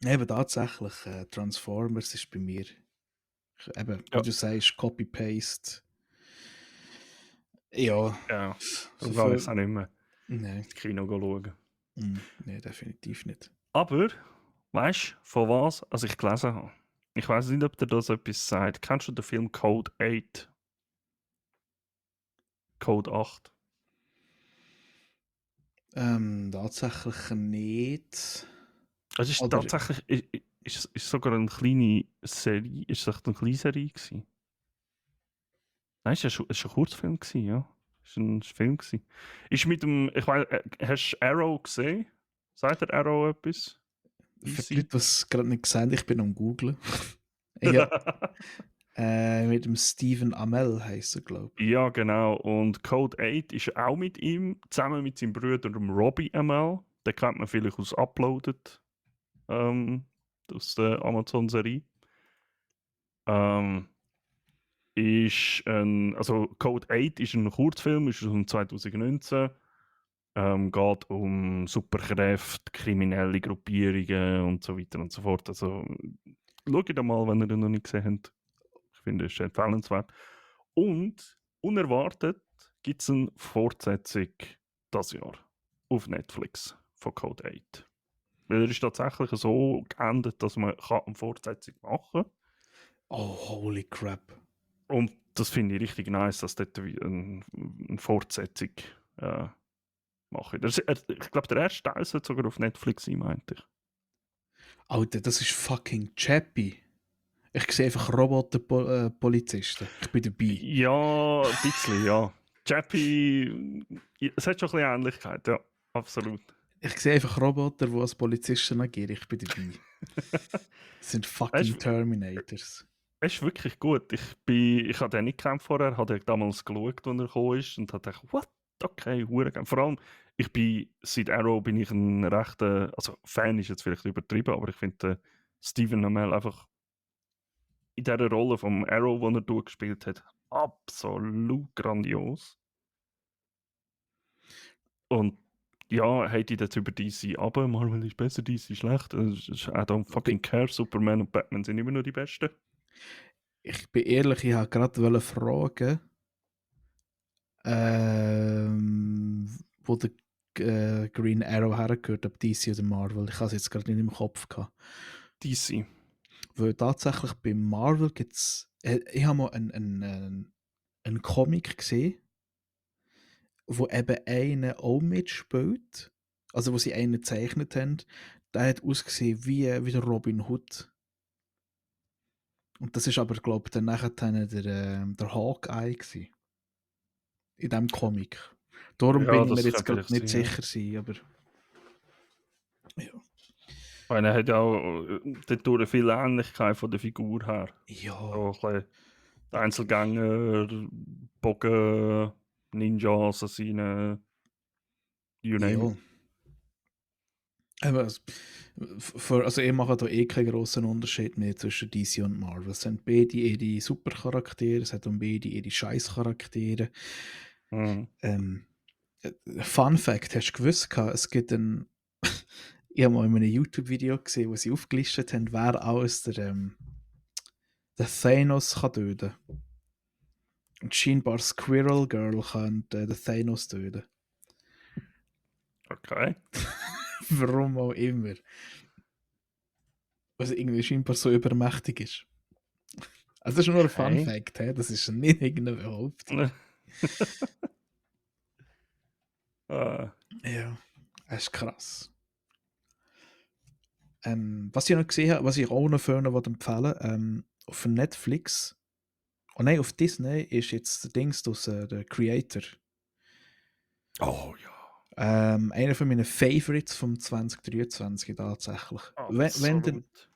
Eben tatsächlich, Transformers ist bei mir, eben, wie
ja,
du sagst, Copy-Paste. Ja,
ja.
so
Darum gehe ich
viel.
es auch nicht mehr
Nein,
ins Kino schauen.
nee, definitiv nicht.
Aber, weißt du, von was als ich gelesen habe? Ich weiß nicht, ob dir das etwas sagt. Kennst du den Film Code 8? Code 8?
Tatsächlich nicht.
Es ist
Oder
tatsächlich ist sogar eine kleine Serie. Ist es echt eine kleine Serie gewesen? Nein, es war ein Kurzfilm gewesen, ja. Es war ein Film gewesen. Ist mit dem, ich weiß, hast du Arrow gesehen? Sagt der Arrow etwas?
für die
DC?
Leute, die es gerade nicht sehen, ich bin am Googlen. Ja, mit dem Stephen Amell heisst er, glaube ich.
Ja, genau. Und Code 8 ist auch mit ihm, zusammen mit seinem Bruder dem Robbie einmal. Den kennt man vielleicht aus Uploaded, aus der Amazon-Serie. Ähm, also Code 8 ist ein Kurzfilm, ist aus dem 2019. Geht um Superkräfte, kriminelle Gruppierungen und so weiter und so fort. Also schaut ihn mal, wenn ihr den noch nicht gesehen habt. Ich finde, es ist empfehlenswert. Und unerwartet gibt es eine Fortsetzung das Jahr auf Netflix von Code 8. Weil er ist tatsächlich so geendet, dass man eine Fortsetzung machen kann.
Oh, holy crap.
Und das finde ich richtig nice, dass dort eine Fortsetzung machen. Ich glaube, der erste Teil sollte sogar auf Netflix sein, meinte ich.
Alter, das ist fucking Chappy. Ich sehe einfach Roboter-Polizisten. Ich bin dabei.
Ja, ein bisschen, ja. Chappie, es hat schon ein bisschen Ähnlichkeit, ja, absolut.
Ich sehe einfach Roboter, die als Polizisten agieren. Ich bin dabei. Das sind
Er
fucking
ist,
Terminators.
er ist wirklich gut. Ich habe den nicht gekannt vorher, habe den damals geschaut, als er gekommen ist und habe gedacht, what? Okay, hure geil. Vor allem, seit Arrow bin ich ein rechter, also Fan ist jetzt vielleicht übertrieben, aber ich finde Stephen Amell einfach in dieser Rolle vom Arrow, die er durchgespielt hat, absolut grandios. Und ja, hätte ich jetzt über DC aber Marvel ist besser, DC schlecht. I don't fucking care. Superman und Batman sind immer noch die Besten.
Ich bin ehrlich, ich wollte gerade fragen, wo der Green Arrow hergehört, ob DC oder Marvel. Ich habe es jetzt gerade nicht im Kopf gehabt.
DC.
Weil tatsächlich bei Marvel gibt es. Ich habe mal einen Comic gesehen, wo eben einer auch mitspielt. Also, wo sie einen gezeichnet haben. Der hat ausgesehen wie der Robin Hood. Und das ist aber, glaube ich, dann nachher der Hawkeye gewesen. In diesem Comic. Darum bin
Ja,
ich mir
das
jetzt
kann
gerade
vielleicht
nicht
sein. Ja.
sicher sein, aber. Ja.
Weil er hat ja auch dadurch viel Ähnlichkeit von der Figur her.
Ja.
So ein bisschen die Einzelgänger, Bogen, Ninja, Assassinen, you name
Ja.
it.
Aber also ich mache da eh keinen grossen Unterschied mehr zwischen DC und Marvel. Es sind beide ihre Supercharaktere, es hat um beide ihre Scheißcharaktere.
Mhm.
Fun Fact, hast du gewusst, es gibt ich habe mal in einem YouTube-Video gesehen, wo sie aufgelistet haben, wer alles der Thanos kann töten. Und scheinbar Squirrel Girl kann den Thanos töten.
Okay.
Warum auch immer. Was irgendwie scheinbar so übermächtig ist. Also das ist nur ein Fun
Okay.
Fact, he? Das ist nicht irgendeine Behauptung.
Ah,
Ja, das ist krass. Was ich noch gesehen habe, was ich auch noch empfehlen wollte, auf Netflix, oh nein, auf Disney ist jetzt der Dings, der Creator.
oh ja.
Einer von meinen Favorites vom 2023 tatsächlich.
Absolut.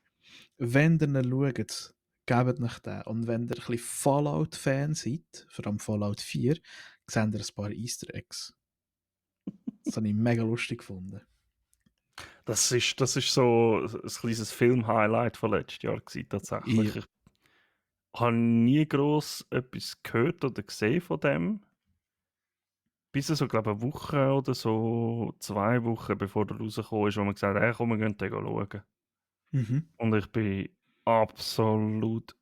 Wenn ihr ihn schaut, gebt euch den. Und wenn ihr ein bisschen Fallout-Fan seid, vor allem Fallout 4, seht ihr ein paar Easter Eggs. Das habe ich mega lustig gefunden.
Das ist so ein kleines Film-Highlight von letztes Jahr gewesen,
Ja.
tatsächlich. Ich habe nie gross etwas gehört oder gesehen von dem. bis so, glaube ich, eine Woche oder so, 2 Wochen, bevor er rausgekommen ist, wo man gesagt hat: «Hey, komm, wir gehen den schauen.»
Mhm.
Und ich bin absolut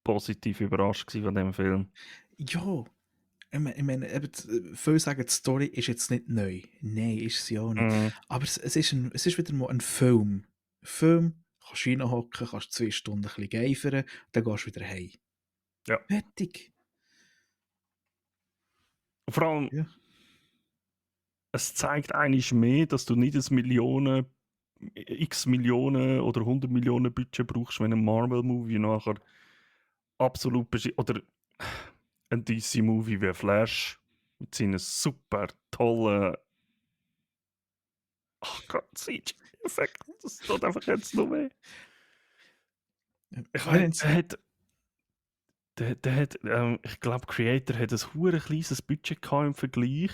positiv überrascht gewesen von dem Film.
Ja, ich meine, eben, viele sagen, die Story ist jetzt nicht neu. Nein, ist sie auch nicht.
Mhm.
Aber es ist wieder mal ein Film. Ein Film, kannst du reinhocken, kannst 2 Stunden ein bisschen geifern, dann gehst du wieder heim.
Ja.
Fertig.
Und vor allem,
Ja.
es zeigt eigentlich mehr, dass du nicht ein x Millionen oder 100 Millionen Budget brauchst, wenn ein Marvel-Movie nachher absolut oder ein DC-Movie wie Flash mit seinen super tollen, ach Gott, CGI-Effekten, das tut einfach jetzt noch weh. Ich
Wenn
meine,
jetzt,
ich glaube, Creator hat ein hure kleines Budget gehabt im Vergleich,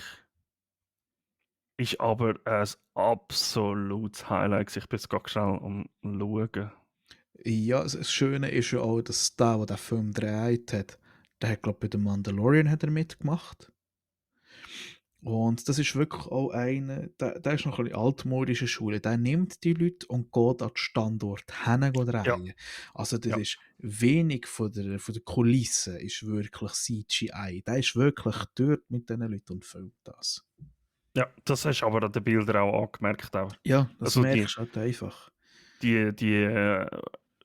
ist aber ein absolutes Highlight gewesen. Ich bin jetzt gerade schnell am Schauen.
ja, das Schöne ist ja auch, dass der den Film gedreht hat, der hat, glaube ich, bei The Mandalorian hat er mitgemacht. Und das ist wirklich auch einer, der ist noch ein bisschen altmodische Schule. Der nimmt die Leute und geht an den Standort hin
Ja,
drehen. Also das
ja.
ist wenig von der Kulisse ist wirklich CGI. Der ist wirklich dort mit diesen Leuten und filmt das.
Ja, das hast du aber an den Bildern auch angemerkt. Auch.
Ja, das
Also die,
merkst du halt einfach.
die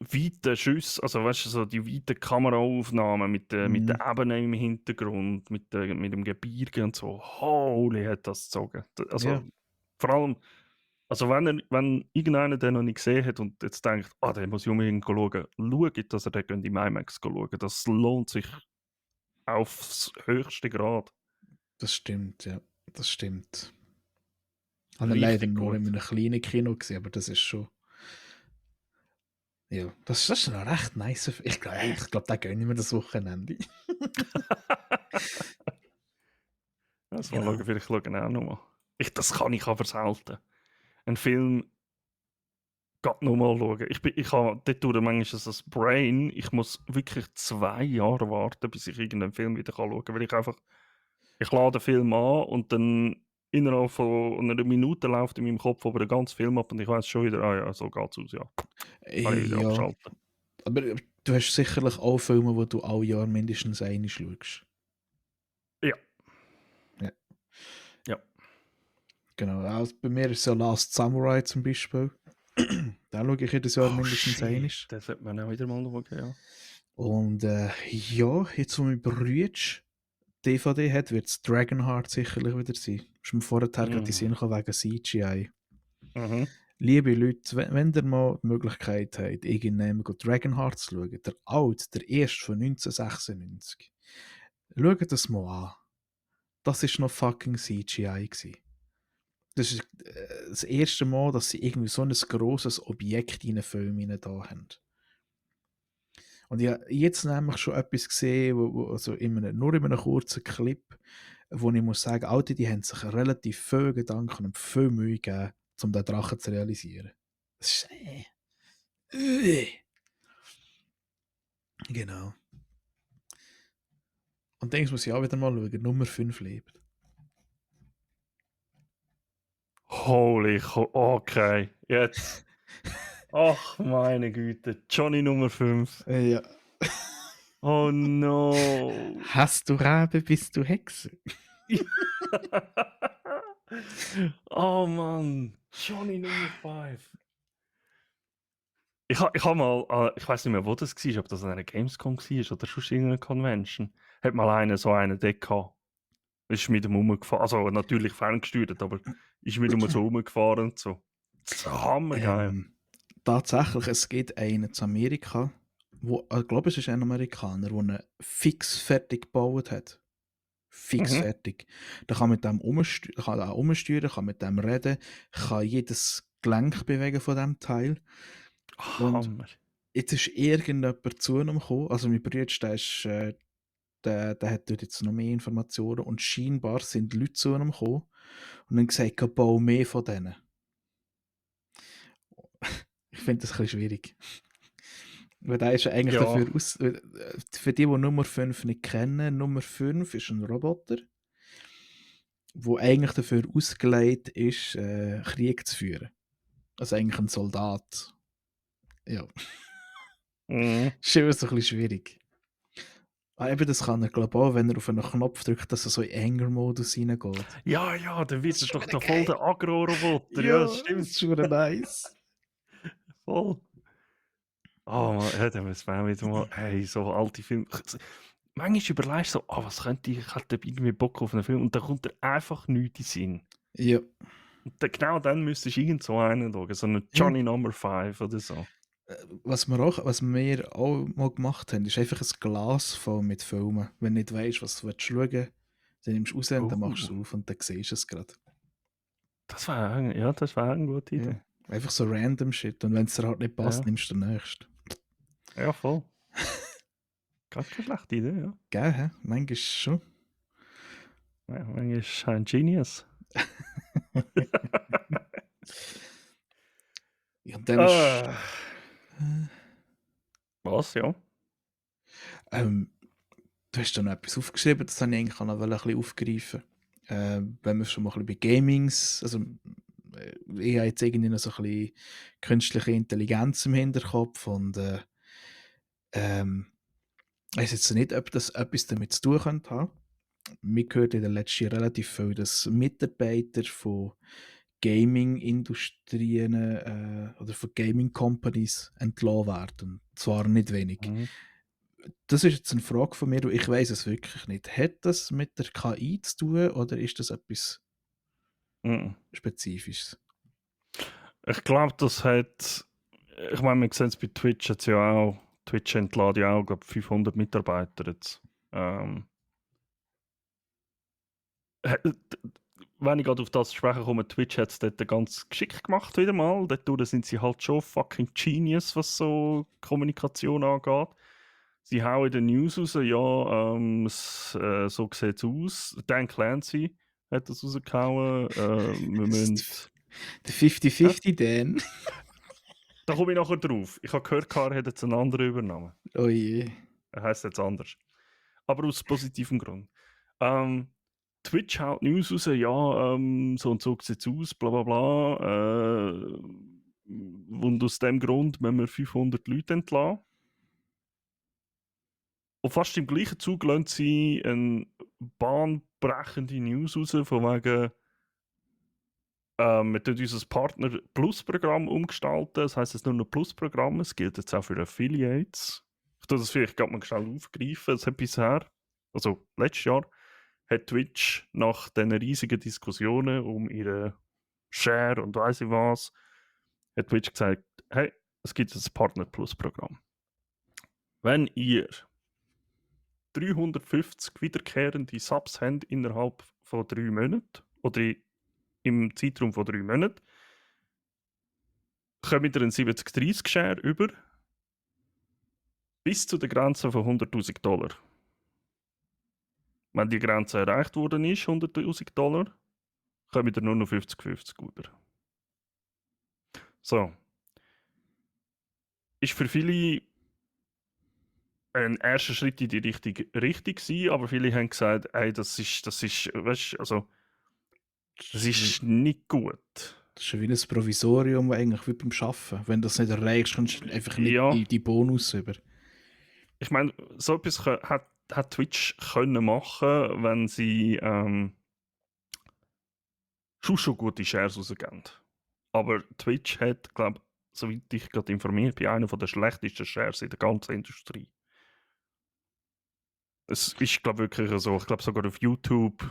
weiten Schüsse, also weißt du, so die weiten Kameraaufnahmen mit
Mhm.
der Ebene im Hintergrund, mit dem Gebirge und so, holy, hat das gezogen.
Ja,
Also vor allem, also wenn irgendeiner den noch nicht gesehen hat und jetzt denkt, den muss ich unbedingt schauen, schaut, dass er den im IMAX schauen. Das lohnt sich aufs höchste Grad.
das stimmt, ja. Das stimmt. Habe ihn leider
Richtig
nur in
gut.
einem kleinen Kino gesehen, aber das ist schon. Ja, das ist ein recht nice. Ich glaub, da gönne ich mir das Wochenende.
Das mal
Genau.
schauen, vielleicht schauen auch nochmal. Das kann ich aber selten. Ein Film gerade nochmal schauen. Ich habe dort manchmal so ein Brain, ich muss wirklich 2 Jahre warten, bis ich irgendeinen Film wieder schauen kann, weil ich lade den Film an und dann innerhalb von einer Minute läuft in meinem Kopf aber der ganze Film ab und ich weiß schon wieder, ja, so geht's aus, ja. Kann ich wieder
Ja,
abschalten.
aber du hast sicherlich auch Filme, wo du alle Jahr mindestens eine schaust.
Ja,
Ja,
ja.
genau. Also bei mir ist es ja Last Samurai zum Beispiel. Da schaue ich jedes Jahr
Oh
mindestens eine.
shit, das sollte man auch wieder mal schauen, ja.
Und ja, jetzt wo mein Bruder DVD hat, wird es Dragonheart sicherlich wieder sein. Ist mir vorher gerade in den
Mhm.
Sinn gekommen wegen CGI.
Mhm.
Liebe Leute, wenn ihr mal die Möglichkeit habt, irgendwann Dragonheart zu schauen, der alt, der erste von 1996, schaut das mal an. Das ist noch fucking CGI gewesen. Das ist das erste Mal, dass sie irgendwie so ein grosses Objekt in einen Film hinein da haben. Und ich habe jetzt nämlich schon etwas gesehen, also nur in einem kurzen Clip, wo ich muss sagen, Alter, die haben sich relativ viel Gedanken und viel Mühe gegeben, um den Drachen zu realisieren. Das ist, genau. Und denkst, muss ich auch wieder mal schauen, Nummer 5 lebt.
Okay, jetzt. Ach, meine Güte, Johnny Nummer 5.
Ja.
Oh no.
Hast du Rabe, bist du Hexe?
Oh Mann, Johnny Nummer 5. Ich mal, ich weiß nicht mehr, wo das war, ob das an einer Gamescom war oder schon irgendeiner Convention. Hat mal so einen dort gehabt. Ist mit dem rumgefahren, also natürlich ferngesteuert, aber ist mit ihm so rumgefahren und so. Das ist hammergeil.
Tatsächlich, es gibt einen zu Amerika, wo, ich glaube, es ist ein Amerikaner, der einen fix fertig gebaut hat. Fix
Mhm.
fertig. Der kann mit dem umsteuern, kann mit dem reden, kann jedes Gelenk bewegen von dem Teil. Und
Hammer.
jetzt ist irgendjemand zu ihm gekommen, also mein Bruder, der hat dort jetzt noch mehr Informationen und scheinbar sind Leute zu ihm gekommen und haben gesagt, bau mehr von denen. Ich finde das ein bisschen schwierig. Weil der ist ja eigentlich
Ja.
dafür für die Nummer 5 nicht kennen, Nummer 5 ist ein Roboter. wo eigentlich dafür ausgelegt ist, Krieg zu führen. Also eigentlich ein Soldat. Ja,
Mhm.
ist immer so ein bisschen schwierig. Eben, das kann er, glaube ich, auch, wenn er auf einen Knopf drückt, dass er so in Anger-Modus reingeht.
Ja, ja, dann
Das
wird er
ist schon
doch
wieder
da voll
geil.
der Agro-Roboter. Ja, das
Ja, das
stimmt.
ist schon wieder nice.
Voll. Oh Mann, ja, dann müssen wir auch wieder mal, hey, so alte Filme. Manchmal überlegst du so, was könnte ich hätte irgendwie Bock auf einen Film und dann kommt dir einfach nichts in den Sinn.
Ja.
Und dann, genau dann müsstest du irgend so einen schauen, so einen
Ja.
Johnny Number 5 oder so.
Was wir auch mal gemacht haben, ist einfach ein Glas voll mit Filmen. Wenn du nicht weißt, was du schauen willst, dann nimmst du raus und dann machst du es auf und dann siehst du es gerade.
Das war eine gute
Ja.
Idee.
Einfach so random Shit. Und wenn es dir halt nicht passt,
Ja,
nimmst du den nächsten.
ja voll. Gar keine schlechte Idee, ja.
Gell, hä? Manchmal schon.
Ja, manchmal ist er ein Genius.
Ja, und dann ist.
Äh, was, ja?
Ähm, Du hast da noch etwas aufgeschrieben, das habe ich eigentlich auch noch ein bisschen aufgreifen. Wenn wir schon mal ein bisschen bei Gamings, also ich habe jetzt irgendwie noch so ein bisschen künstliche Intelligenz im Hinterkopf und ich weiß jetzt nicht, ob das etwas damit zu tun könnte haben. Mir gehört in den letzten Jahren relativ viel, dass Mitarbeiter von Gaming-Industrien oder von Gaming-Companies entlassen werden. Und zwar nicht wenig.
Mhm.
Das ist jetzt eine Frage von mir, und ich weiß es wirklich nicht. Hat das mit der KI zu tun oder ist das etwas
Mhm.
Spezifisches?
Ich glaube, das hat. Ich meine, wir sehen es bei Twitch jetzt ja auch. Twitch entlädt ja auch, glaube 500 Mitarbeiter jetzt. Wenn ich gerade auf das sprechen komme, Twitch hat es dort ganz geschickt gemacht wieder mal. Dort sind sie halt schon fucking Genius, was so Kommunikation angeht. Sie hauen in den News raus, ja, so sieht es aus. Dan Clancy hat das rausgehauen. Wir müssen.
Der
Hä?
50-50 Dan.
Da komme ich nachher drauf. Ich habe gehört, Car hat jetzt einen anderen übernommen.
Oh je.
Er heißt jetzt anders. Aber aus positivem Grund. Ähm, Twitch haut News raus, ja, so und so sieht es aus, bla bla bla. Und aus dem Grund müssen wir 500 Leute entlassen. Und fast im gleichen Zug lassen sie eine bahnbrechende News raus, von wegen, wir tun unser Partner Plus-Programm umgestalten. Das heisst, es ist nur ein Plus-Programm, es gilt jetzt auch für Affiliates. Ich tue das vielleicht gerade mal schnell aufgreifen. Es hat bisher, also letztes Jahr, hat Twitch nach diesen riesigen Diskussionen um ihre Share und weiss ich was, hat Twitch gesagt, hey, es gibt ein Partner Plus Programm. Wenn ihr 350 wiederkehrende Subs habt innerhalb von 3 Monaten oder im Zeitraum von 3 Monaten, kommt ihr einen 70-30 Share über bis zu der Grenze von $100.000. Wenn die Grenze erreicht worden ist, $100.000, kommt ihr nur noch 50-50 über. So. Ist für viele ein erster Schritt in die richtige Richtung gewesen, aber viele haben gesagt, ey, das ist, weißt, also, das ist nicht gut.
Das ist schon wie ein Provisorium, eigentlich wie beim Arbeiten. Wenn du das nicht erreichst, kommst du einfach nicht
Ja,
die Bonus über.
ich meine, so etwas hat Twitch können machen, wenn sie schon gute Shares rausgeben. Aber Twitch hat, glaube ich, soweit ich gerade informiert bin, einer der schlechtesten Shares in der ganzen Industrie. Es ist, glaube ich, wirklich so. Ich glaube, sogar auf YouTube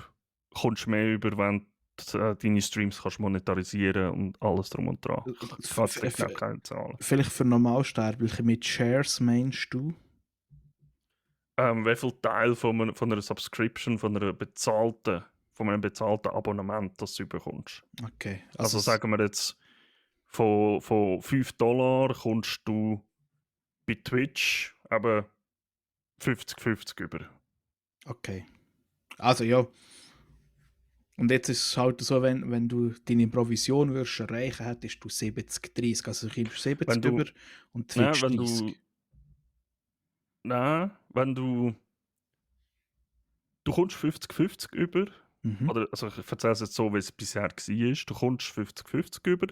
kommst du mehr über, wenn du deine Streams kannst monetarisieren und alles drum und dran. Ich kann jetzt genau keine Zahlen.
Vielleicht für Normalsterbliche mit Shares meinst du?
Wie viel Teil von einer Subscription, von einem bezahlten Abonnement, das du bekommst?
Okay.
Also sagen wir jetzt, von $5 kommst du bei Twitch eben 50-50 über.
Okay. Also ja. Und jetzt ist es halt so, wenn du deine Provision würdest erreichen, hättest du 70-30. Also du kriegst 70
Wenn du,
über und
nein,
Twitch 30.
wenn du kommst 50-50 über,
Mhm.
Oder, also ich erzähle es jetzt so, wie es bisher war. Du kommst 50-50 über,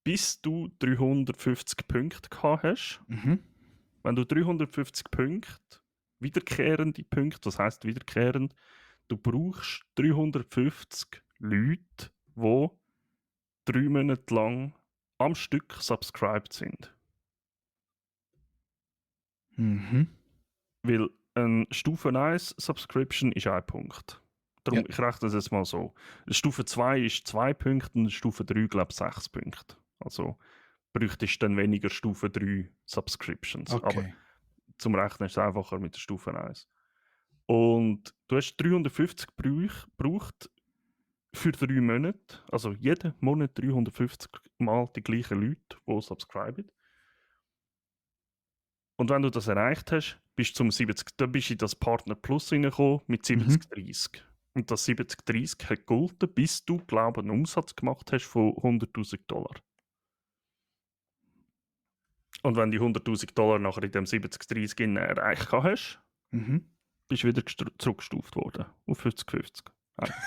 bis du 350 Punkte gehabt hast.
Mhm.
Wenn du 350 Punkte, wiederkehrende Punkte, das heisst wiederkehrend, du brauchst 350 Leute, die 3 Monate lang am Stück subscribed sind.
Mhm.
Weil eine Stufe 1 Subscription ist 1 Punkt. Darum,
Ja.
ich rechne das jetzt mal so. Stufe 2 ist 2 Punkte und Stufe 3, glaube ich, 6 Punkte. Also bräuchtest du dann weniger Stufe 3 Subscriptions. Aber
Okay.
zum Rechnen ist es einfacher mit der Stufe 1. Und du hast 350 gebraucht für 3 Monate. Also jeden Monat 350 Mal die gleichen Leute, die subscriben. Und wenn du das erreicht hast, bist du dann bist du in das Partner Plus reingekommen mit
Mhm.
70-30. Und das 70-30 hat gegolten, bis du, glaube ich, einen Umsatz gemacht hast von $100.000. Und wenn die $100.000 nachher in dem 70-30 erreicht hast,
Mhm.
bist du wieder zurückgestuft worden. Auf 50-50. Einfach.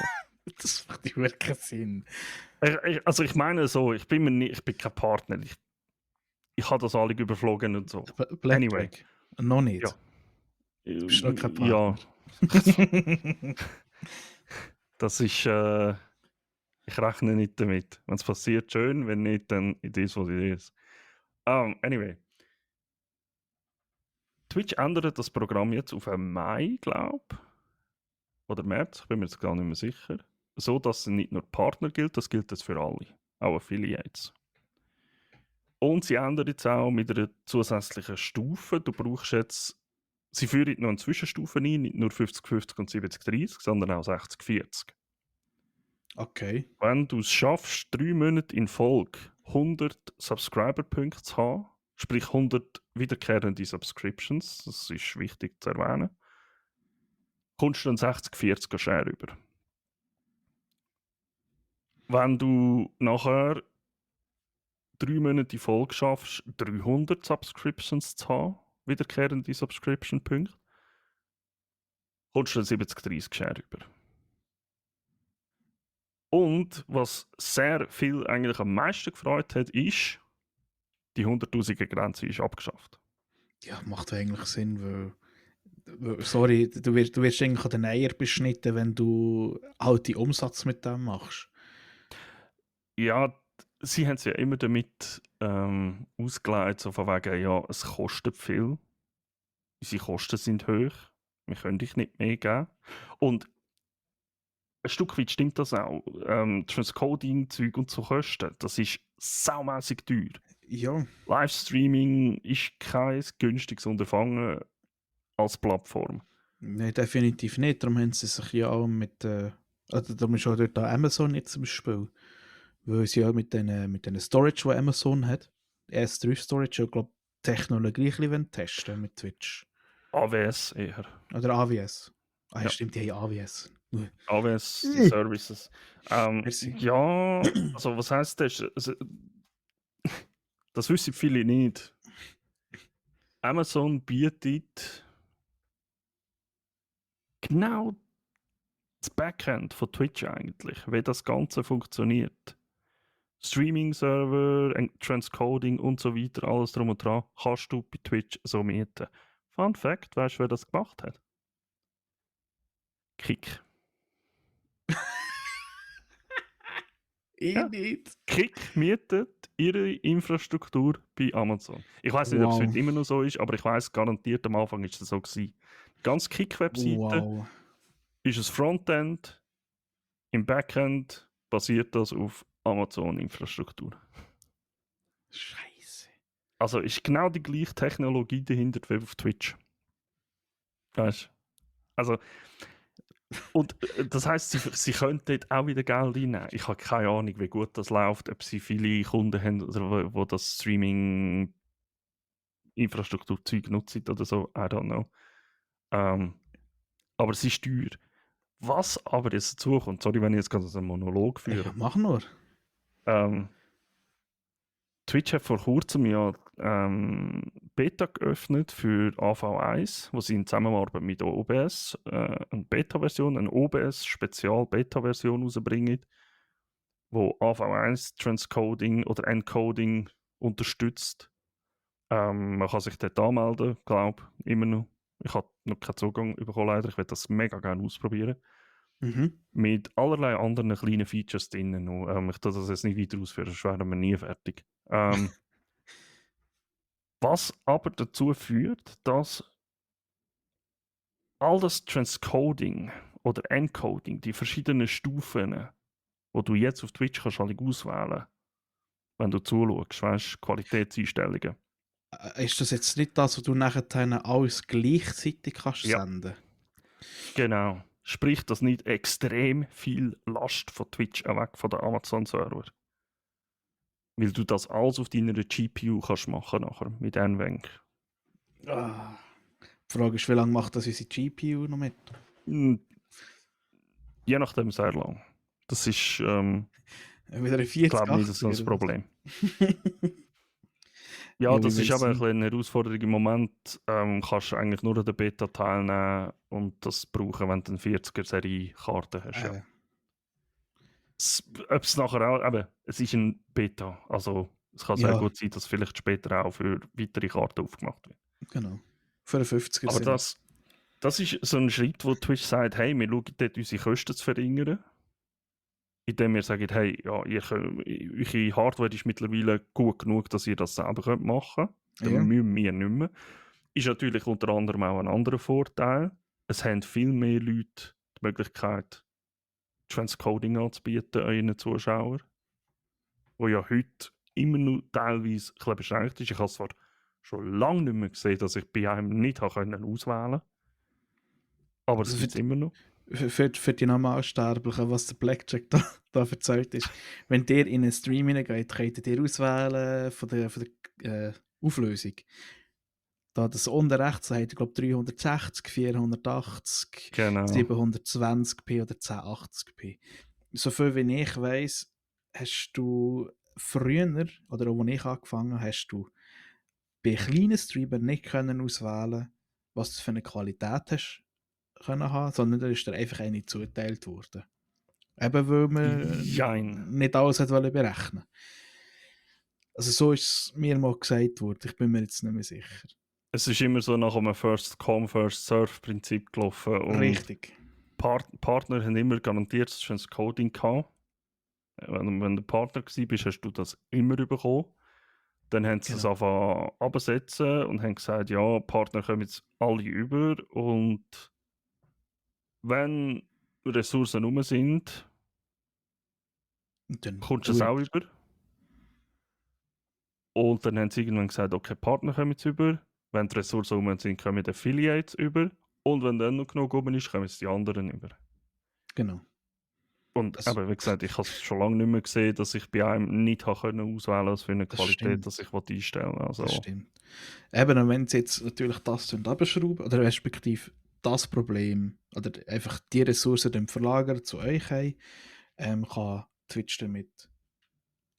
Das macht überhaupt keinen Sinn.
Also ich meine so, ich bin kein Partner. Ich habe das alle überflogen und so.
Aber
Anyway,
Blackjack? Noch nicht.
ja.
Du bist noch kein
Ja,
Partner.
das ist... ich rechne nicht damit. Wenn es passiert, schön. Wenn nicht, dann it is what it is. Anyway. Twitch ändert das Programm jetzt auf Mai, glaube ich. Oder März, ich bin mir jetzt gar nicht mehr sicher. So, dass es nicht nur Partner gilt, das gilt jetzt für alle. Auch Affiliates. Und sie ändern jetzt auch mit einer zusätzlichen Stufe. Du brauchst jetzt... Sie führen noch eine Zwischenstufe ein, nicht nur 50-50 und 70-30, sondern auch 60-40.
Okay.
Wenn du es schaffst, 3 Monate in Folge 100 Subscriber-Punkte zu haben, sprich 100 wiederkehrende Subscriptions, das ist wichtig zu erwähnen, kommst du dann 60-40 Share über. Wenn du nachher 3 Monate in Folge schaffst, 300 Subscriptions zu haben, wiederkehrende Subscription-Punkte, kommst du dann 70-30 Share über. Und was sehr viel eigentlich am meisten gefreut hat, ist, die 100.000er Grenze ist abgeschafft.
Ja, macht eigentlich Sinn, sorry, du wirst eigentlich an den Eier beschnitten, wenn du halt die Umsatz mit dem machst.
Ja, sie haben es ja immer damit ausgelegt, so von wegen, ja, es kostet viel, unsere Kosten sind hoch, wir können dich nicht mehr geben. Und ein Stück weit stimmt das auch. Transcoding-Zeug und so Kosten, das ist saumässig teuer.
Ja.
Livestreaming ist kein günstiges Unterfangen als Plattform.
Nein, definitiv nicht. Darum haben sie sich ja auch also darum ist auch dort auch Amazon jetzt zum Beispiel. Weil sie ja mit den Storage, die Amazon hat, S3 Storage, ich glaube, Technologie ein bisschen testen mit Twitch.
AWS eher.
Oder AWS. Ah, ja,
Ja.
stimmt, die haben AWS.
AWS Services.
Merci.
Ja, also was heisst das? Also, das wissen viele nicht. Amazon bietet genau das Backend von Twitch eigentlich, wie das Ganze funktioniert. Streaming-Server, Transcoding und so weiter, alles drum und dran, kannst du bei Twitch so mieten. Fun Fact, weißt du, wer das gemacht hat? Kick.
Ich
Ja.
nicht.
Kick mietet ihre Infrastruktur bei Amazon. Ich weiß nicht, ob es
Wow.
heute immer noch so ist, aber ich weiß garantiert, am Anfang ist es so gewesen. Die ganze Kick-Webseite
Wow.
ist ein Frontend, im Backend basiert das auf Amazon-Infrastruktur.
Scheiße.
Also ist genau die gleiche Technologie dahinter wie auf Twitch. Weißt du? Also, und das heisst, sie können dort auch wieder Geld reinnehmen. Ich habe keine Ahnung, wie gut das läuft, ob sie viele Kunden haben, oder wo das Streaming-Infrastruktur-Zeug nutzen oder so. I don't know. Aber es ist teuer. Was aber jetzt dazu kommt, sorry, wenn ich jetzt gerade einen Monolog führe.
Ja, mach nur.
Twitch hat vor kurzem ja Beta geöffnet für AV1, wo sie in Zusammenarbeit mit OBS eine Beta-Version, eine OBS-Spezial-Beta-Version rausbringen, wo AV1 Transcoding oder Encoding unterstützt. Man kann sich dort anmelden, glaube ich, immer noch. Ich habe noch keinen Zugang bekommen, leider. Ich werde das mega gerne ausprobieren.
Mhm.
Mit allerlei anderen kleinen Features drin noch. Ich tue das jetzt nicht weiter ausführen, sonst wären wir nie fertig. Was aber dazu führt, dass all das Transcoding oder Encoding, die verschiedenen Stufen, die du jetzt auf Twitch kannst alle auswählen, wenn du zuschaust, weißt, Qualitätseinstellungen.
Ist das jetzt nicht das, was du nachher alles gleichzeitig kannst
Ja.
senden?
Genau. Sprich, dass nicht extrem viel Last von Twitch weg von den Amazon-Server. Weil du das alles auf deiner GPU kannst machen nachher mit NVENC.
Ah. Die Frage ist, wie lange macht das unsere GPU noch mit?
Je nachdem sehr lang. Das ist,
Wieder ein
glaube ich, nicht so
4080
ein
oder was?
Problem. Ja,
Ja, wie
das ist
will es
aber
sein?
eine Herausforderung im Moment. Kannst du eigentlich nur an der Beta teilnehmen und das brauchen, wenn du eine 40er-Serie-Karte hast. Ja.
Äh,
Ob es nachher auch, eben, es ist ein Beta. Also es kann sehr
ja,
gut sein, dass vielleicht später auch für weitere Karten aufgemacht wird.
genau. Für eine 50er
Aber
Serie.
das ist so ein Schritt, wo Twitch sagt, hey, wir schauen dort unsere Kosten zu verringern. Indem wir sagen, hey, ja, eure Hardware ist mittlerweile gut genug, dass ihr das selber machen könnt. Dann
Ja.
müssen wir nicht mehr. Ist natürlich unter anderem auch ein anderer Vorteil. Es haben viel mehr Leute die Möglichkeit, Transcoding anzubieten an ihren Zuschauern. Wo ja heute immer noch teilweise ein bisschen beschränkt ist. Ich habe zwar schon lange nicht mehr gesehen, dass ich bei einem nicht auswählen konnte. Aber es
Also
gibt es immer noch.
für die Normalsterblichen, was der Blackjack da erzählt ist, wenn ihr in einen Stream hineingeht, könnt ihr auswählen von der Auflösung. Da das unten rechts hat, ich glaube 360, 480,
Genau.
720p oder 1080p. So viel wie ich weiss, hast du früher, oder auch als ich angefangen habe, hast du bei kleinen Streamern nicht können auswählen, was du für eine Qualität hast können haben, sondern da ist dir einfach eine zugeteilt worden. Eben weil man
Jein.
nicht alles hat berechnen. Also so ist es mir mal gesagt worden, ich bin mir jetzt nicht mehr sicher.
Es ist immer so nach einem First-Come, First-Serve-Prinzip gelaufen. Und
Richtig.
Partner haben immer garantiert das Coding gehabt. Wenn du Partner warst, hast du das immer bekommen. Dann haben sie es
Genau.
angefangen abzusetzen und haben gesagt, ja, Partner kommen jetzt alle über und wenn Ressourcen rum sind,
Und dann
kommst du
tu
es
ich.
auch über. Und dann haben sie irgendwann gesagt, okay, Partner kommen jetzt über. Wenn die Ressourcen rum sind, kommen die Affiliates über. Und wenn dann noch genug oben ist, kommen jetzt die anderen über.
Genau.
Und
Das,
eben, wie gesagt, ich habe es schon lange nicht mehr gesehen, dass ich bei einem nicht habe können auswählen konnte, für eine
das
Qualität,
stimmt.
dass ich einstellen will. Also,
Das stimmt. Eben, und wenn sie jetzt natürlich das abschrauben, oder respektive das Problem, oder einfach die Ressourcen dann verlagern zu euch haben, kann Twitch damit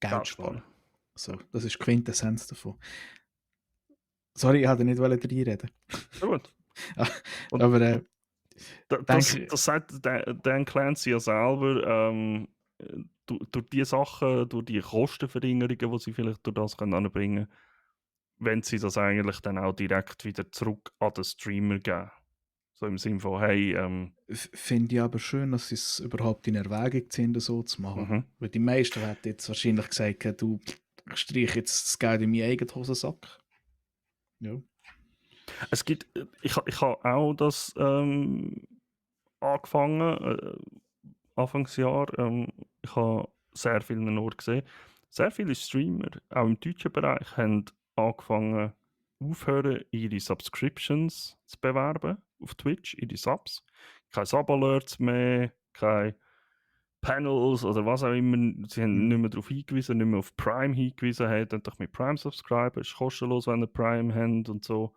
Geld
Geld
sparen.
sparen.
So, das ist die Quintessenz davon. Sorry, ich wollte nicht reinreden.
Ja, gut. Und
Aber
das
denke,
sagt Dan Clancy ja selber, durch die Sachen, durch die Kostenverringerungen, die sie vielleicht durch das anbringen können, wenn sie das eigentlich dann auch direkt wieder zurück an den Streamer geben. So im Sinne von, hey,
finde ich aber schön, dass sie es überhaupt in Erwägung ziehen, das so zu machen. Weil die meisten hätten jetzt wahrscheinlich gesagt, du, ich streiche jetzt das Geld in meinen eigenen Hosensack. Ja.
Es gibt, ich habe auch das angefangen, Anfangsjahr. Ich habe sehr viele Orte gesehen. Sehr viele Streamer, auch im deutschen Bereich, haben angefangen, aufhören, ihre Subscriptions zu bewerben auf Twitch, ihre Subs. Keine Sub-Alerts mehr, keine Panels oder was auch immer. Sie haben nicht mehr darauf hingewiesen, nicht mehr auf Prime hingewiesen, hey, dann doch mit Prime subscriben, ist kostenlos, wenn ihr Prime habt und so.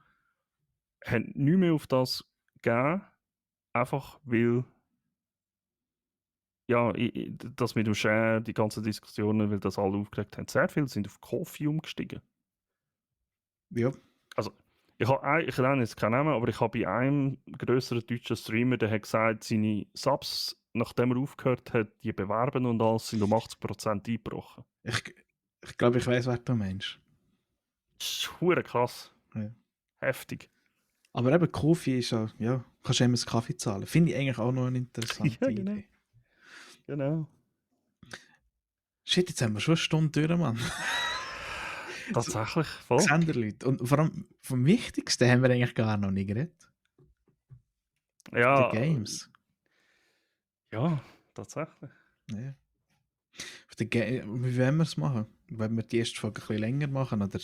Haben nicht mehr auf das gegeben, einfach weil ja, das mit dem Share, die ganzen Diskussionen, weil das alle aufgeregt haben, sehr viele sind auf Coffee umgestiegen.
Ja,
Also, ich nenne jetzt keinen Namen, aber ich habe bei einem grösseren deutschen Streamer, der hat gesagt, seine Subs, nachdem er aufgehört hat, die bewerben und alles, sind um 80% eingebrochen.
ich, ich glaube, ich weiß, wer du meinst.
Das ist verdammt krass.
Ja.
Heftig.
Aber eben, Kofi ist ja, kannst du immer einen Kaffee zahlen. Finde ich eigentlich auch noch eine interessante
Ja, genau.
Idee.
Genau.
Shit, jetzt haben wir schon eine Stunde durch, Mann. So,
Tatsächlich, voll.
sehen die Leute. Und vor allem vom Wichtigsten haben wir eigentlich gar noch nicht geredet. Von den
Ja,
Games.
ja, tatsächlich.
Ja. Wie wollen wir es machen? Wollen wir die erste Folge ein bisschen länger machen oder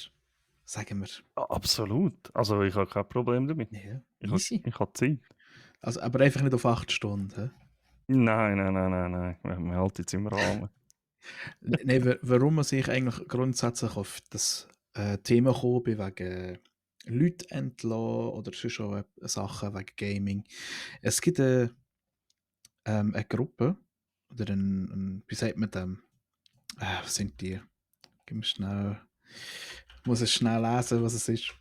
sagen wir?
Absolut. Also, ich habe kein Problem damit.
Ja,
Ich habe
easy.
ich habe Zeit.
Also, aber einfach nicht auf 8 Stunden. Hä?
Nein. Wir halten jetzt im Rahmen.
Nein, warum man sich eigentlich grundsätzlich auf das Thema gekommen bin, wegen Leute entlassen oder sonst schon Sachen wegen Gaming. Es gibt eine Gruppe oder wie sagt man dem? Was sind die? Gib mir schnell. Ich muss es schnell lesen, was es ist.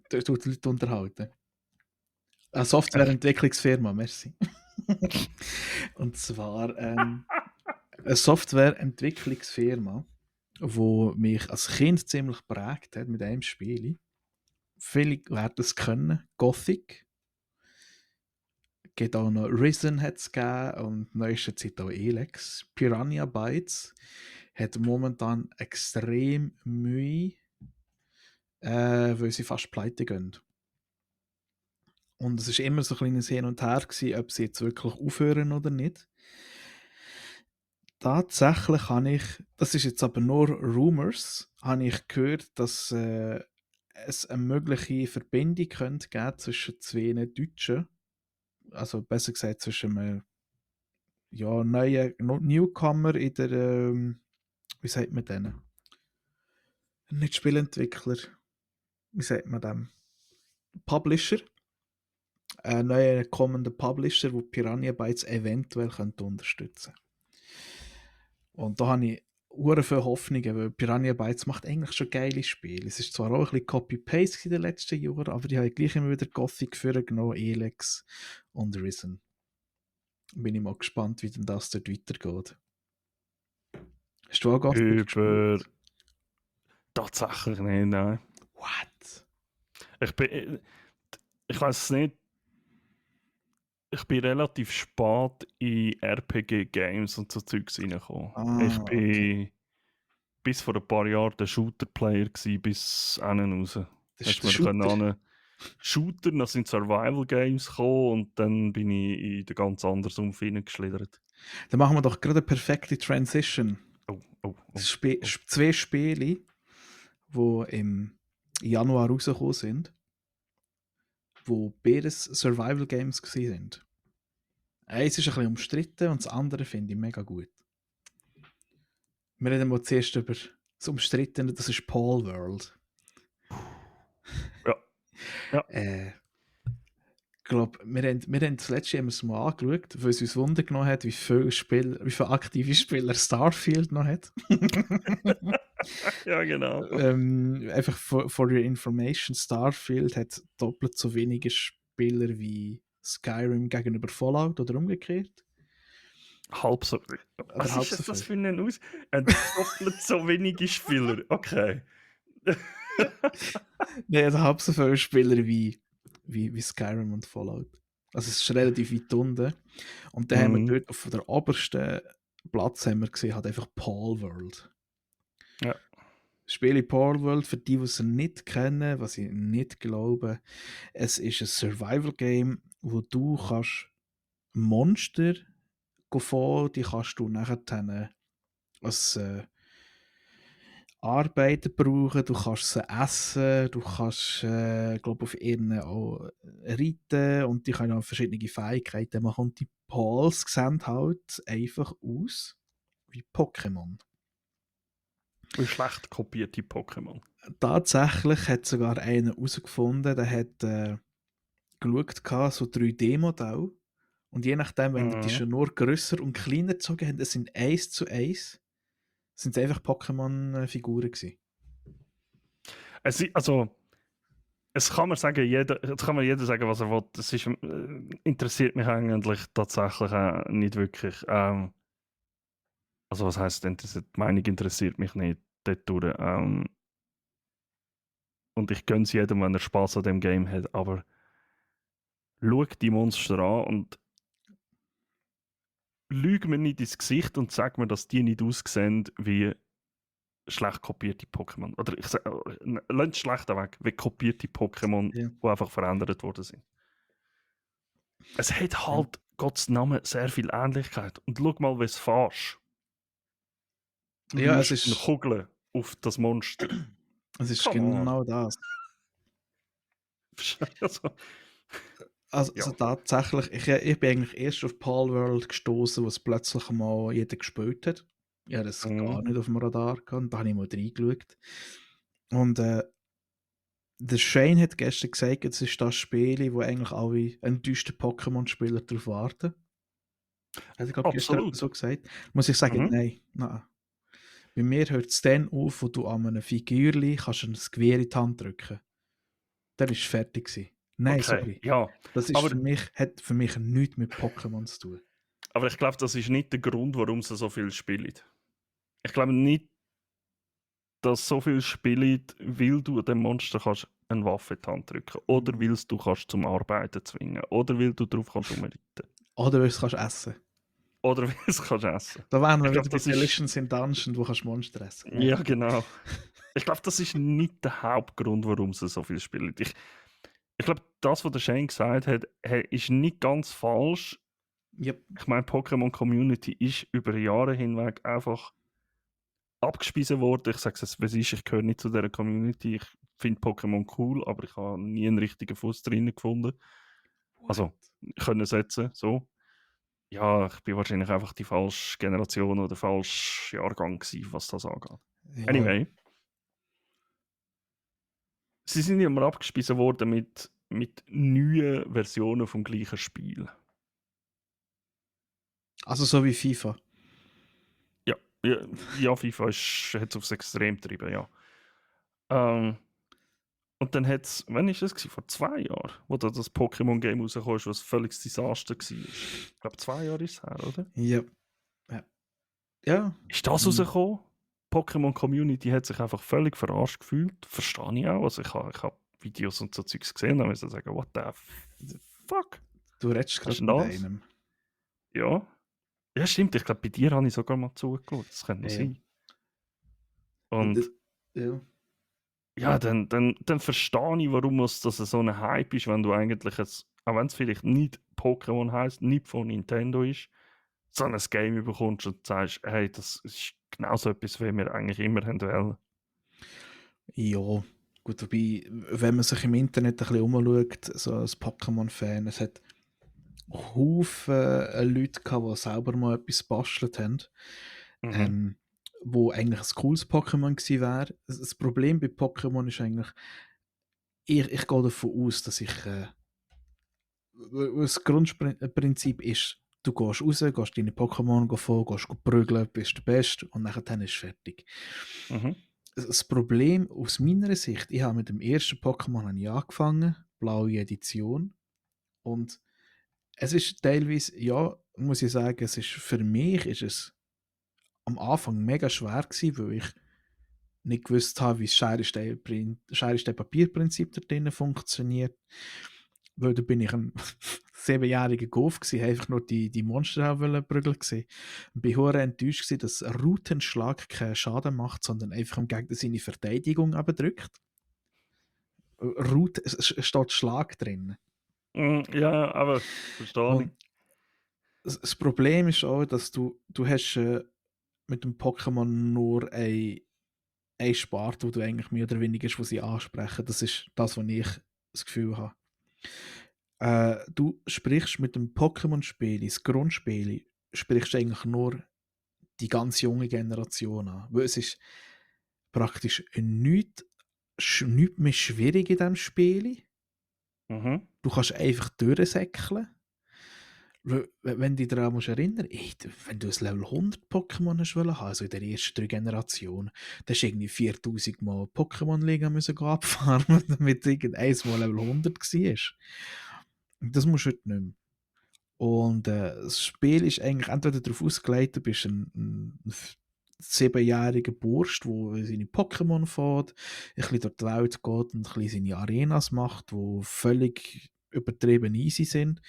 Da tut die Leute unterhalten. Eine Softwareentwicklungsfirma, merci. Und zwar eine Softwareentwicklungsfirma, die mich als Kind ziemlich geprägt hat mit einem Spiel. Viele werden es kennen. Gothic. Geht auch noch Risen hat es gegeben und in neuester Zeit auch Elex. Piranha Bytes hat momentan extrem Mühe, weil sie fast pleite gehen. Und es war immer so ein kleines Hin und Her gewesen, ob sie jetzt wirklich aufhören oder nicht. Tatsächlich habe ich, das ist jetzt aber nur Rumors, habe ich gehört, dass es eine mögliche Verbindung könnte geben zwischen zwei Deutschen, also besser gesagt zwischen einem neuen Newcomer in der, wie sagt man denen? Nicht Spielentwickler, wie sagt man dem? Publisher. Ein neuer kommender Publisher, der Piranha Bytes eventuell könnte unterstützen könnte. Und da habe ich hure viele Hoffnungen, weil Piranha Bytes macht eigentlich schon geile Spiele. Es ist zwar auch ein bisschen Copy-Paste in den letzten Jahren, aber die haben gleich immer wieder Gothic vorgenommen, Elex und Risen. Bin ich mal gespannt, wie denn das dort weitergeht. Hast du auch Gothic
Über.
gespielt?
Tatsächlich nicht, nein.
What?
Ich weiß es nicht. Ich bin relativ spät in RPG-Games und so Zeugs reingekommen. Ich
Ah, okay.
bin bis vor ein paar Jahren der Shooter-Player gsi, bis hinten raus.
Das
Hast
ist
du
der
mir können
Shooter.
an Shooter, dann sind Survival-Games gekommen und dann bin ich in den ganz anderen Sumpf hineingeschlittert.
Dann machen wir doch gerade eine perfekte Transition.
Oh.
Zwei Spiele, die im Januar rausgekommen sind, wo beides Survival Games sind. Eins ist ein bisschen umstritten und das andere finde ich mega gut. Wir reden mal zuerst über das Umstrittene, das ist Paul World.
Ja.
Ich glaube, wir haben das letzte Jahr mal angeschaut, weil es uns Wunder genommen hat, wie viele aktive Spieler Starfield noch hat.
Ja, genau.
Einfach for your information, Starfield hat doppelt so wenige Spieler wie Skyrim gegenüber Fallout oder umgekehrt.
Halb so.
Oder
Was
halb
ist
so
das
viel.
für ein Aus? Doppelt so wenige Spieler. Okay.
Nein, also halb so viele Spieler wie Skyrim und Fallout. Also es ist relativ weit unten. Und dann haben wir dort auf der obersten Platz haben wir gesehen, halt einfach Paul World.
Ja.
Spiele Paul World, für die es nicht kennen, was ich nicht glaube, es ist ein Survival-Game, wo du kannst Monster fangen, die kannst du nachher als Arbeiter brauchen, du kannst sie essen, du kannst, glaube auf ihnen auch reiten und die können auch verschiedene Fähigkeiten machen und die Pals sehen halt einfach aus wie Pokémon.
Wie schlecht kopierte Pokémon.
Tatsächlich hat sogar einer herausgefunden, der hat geschaut, so 3D-Modelle und je nachdem, wenn die schon nur grösser und kleiner gezogen haben, es sind 1:1, sind es einfach Pokémon-Figuren gewesen.
Also, es kann man sagen, jetzt kann man jeder sagen, was er will. Das ist, interessiert mich eigentlich tatsächlich auch nicht wirklich. Also was heisst interessiert? Die Meinung interessiert mich nicht dort durch. Und ich gönne es jedem, wenn er Spaß an dem Game hat, aber schau die Monster an und lüg mir nicht ins Gesicht und sag mir, dass die nicht aussehen wie schlecht kopierte Pokémon. Oder ich sage, lass schlecht weg, wie kopierte Pokémon,
Ja.
die einfach verändert worden sind. Es hat
Ja.
halt, Gottes Namen, sehr viel Ähnlichkeit. Und schau mal, wie es fährst. Du
Ja, es
wirst eine
ist,
Kugel auf das Monster.
es ist
Come on.
genau das.
Also,
Also
ja.
tatsächlich, ich bin eigentlich erst auf Palworld gestoßen, wo es plötzlich mal jeder gespielt hat. Ja, das gar nicht auf dem Radar gehabt. Und da habe ich mal reingeschaut. Und der Shane hat gestern gesagt, es ist das Spiel, wo eigentlich alle enttäuschte Pokémon-Spieler darauf warten. Hat er, glaube gestern
Absolut.
so gesagt. Muss ich sagen, nein. Bei mir hört es dann auf, wo du an einem Figürchen kannst ein Gewehr in die Hand drücken. Der war fertig gewesen. Nein,
Okay,
sorry.
ja.
Das ist hat für mich nichts mit Pokémon zu tun.
Aber ich glaube, das ist nicht der Grund, warum sie so viel spielen. Ich glaube nicht, dass so viel spielen, weil du dem Monster kannst eine Waffe in die Hand drücken oder weil du kannst zum Arbeiten zwingen oder weil du drauf kannst umreiten.
Oder weil du es kannst essen.
Oder weil du es kannst essen.
Da wären wir
Ich
wieder
glaube,
bei
das ist...
Delicious in Dungeon, wo kannst du Monster essen. Nein.
Ja, genau. Ich glaube, das ist nicht der Hauptgrund, warum sie so viel spielen. Ich glaube, das, was der Shane gesagt hat, ist nicht ganz falsch.
Yep.
Ich meine, Pokémon Community ist über Jahre hinweg einfach abgespiesen worden. Ich sage es, was ist, ich gehöre nicht zu dieser Community. Ich finde Pokémon cool, aber ich habe nie einen richtigen Fuß drinnen gefunden. Also, können setzen, so. Ja, ich bin wahrscheinlich einfach die falsche Generation oder falsche Jahrgang gewesen, was das angeht.
Ja.
Anyway. Sie sind immer abgespiesen worden mit neuen Versionen vom gleichen Spiel.
Also so wie FIFA.
Ja, FIFA hat es aufs Extrem getrieben, ja. Und dann hat es, wann war das? Vor 2 Jahren, wo da das Pokémon-Game rauskam, was ein völliges Desaster war. Ich glaube, 2 Jahre ist es her, oder?
Ja. Ja.
Ist das rausgekommen? Pokémon Community hat sich einfach völlig verarscht gefühlt. Verstehe ich auch. Also ich hab Videos und so Zeugs gesehen und musste sagen, what the fuck?
Du redest
Was
gerade
ist
mit
das?
einem.
Ja. Ja, stimmt. Ich glaube, bei dir habe ich sogar mal zugeschaut. Das könnte noch
Ja.
sein. Und
Ja.
ja, dann verstehe ich, warum das so ein Hype ist, wenn du eigentlich jetzt, auch wenn es vielleicht nicht Pokémon heisst, nicht von Nintendo ist, so ein Game bekommst und sagst, hey, das ist genauso etwas, wie wir eigentlich immer haben wollen.
Ja, gut, wobei, wenn man sich im Internet ein bisschen umschaut, so als Pokémon-Fan, es hat Haufen Leute gehabt, die selber mal etwas gebastelt haben, wo eigentlich ein cooles Pokémon gewesen wäre. Das Problem bei Pokémon ist eigentlich, ich gehe davon aus, dass das Grundprinzip ist, du gehst raus, gehst deine Pokémon vor, gehst prügeln, bist der Beste und dann ist es fertig. Das Problem aus meiner Sicht, ich habe mit dem ersten Pokémon angefangen, blaue Edition, und es ist teilweise, ja, muss ich sagen, für mich ist es am Anfang mega schwer gewesen, weil ich nicht gewusst habe, wie das Schere-Stein-Papier-Prinzip da drinnen funktioniert. Weil da bin ich ein 7-jähriger Golf gewesen, einfach nur die Monster prügeln gewesen. Und bin hure enttäuscht gewesen, dass ein Routenschlag keinen Schaden macht, sondern einfach im Gegner seine Verteidigung abdrückt. Es steht Schlag drin.
Ja, aber verstehe ich.
Das Problem ist auch, dass du hast mit dem Pokémon nur eine Sparte, wo du eigentlich mehr oder weniger ist, wo sie ansprechen. Das ist das, was ich das Gefühl habe. Du sprichst mit dem Pokémon-Spiel, das Grundspiel, sprichst du eigentlich nur die ganz junge Generation an. Weil es ist praktisch nichts mehr schwierig in diesem Spiel. Du kannst einfach durchsäckeln. Wenn du dich daran musst erinnern, wenn du ein Level 100 Pokémon hast wollen haben, also in der ersten 3 Generationen, dann hast du irgendwie 4000 Mal Pokémon-Liga müssen gehen abfarmen, damit irgendeins Mal Level 100 war. Und das musst du heute nicht mehr. Und das Spiel ist eigentlich entweder darauf ausgelegt, du bist ein 7-jähriger Bursch, der seine Pokémon fährt, ein bisschen durch die Welt geht und ein bisschen seine Arenas macht, die völlig übertrieben easy sind.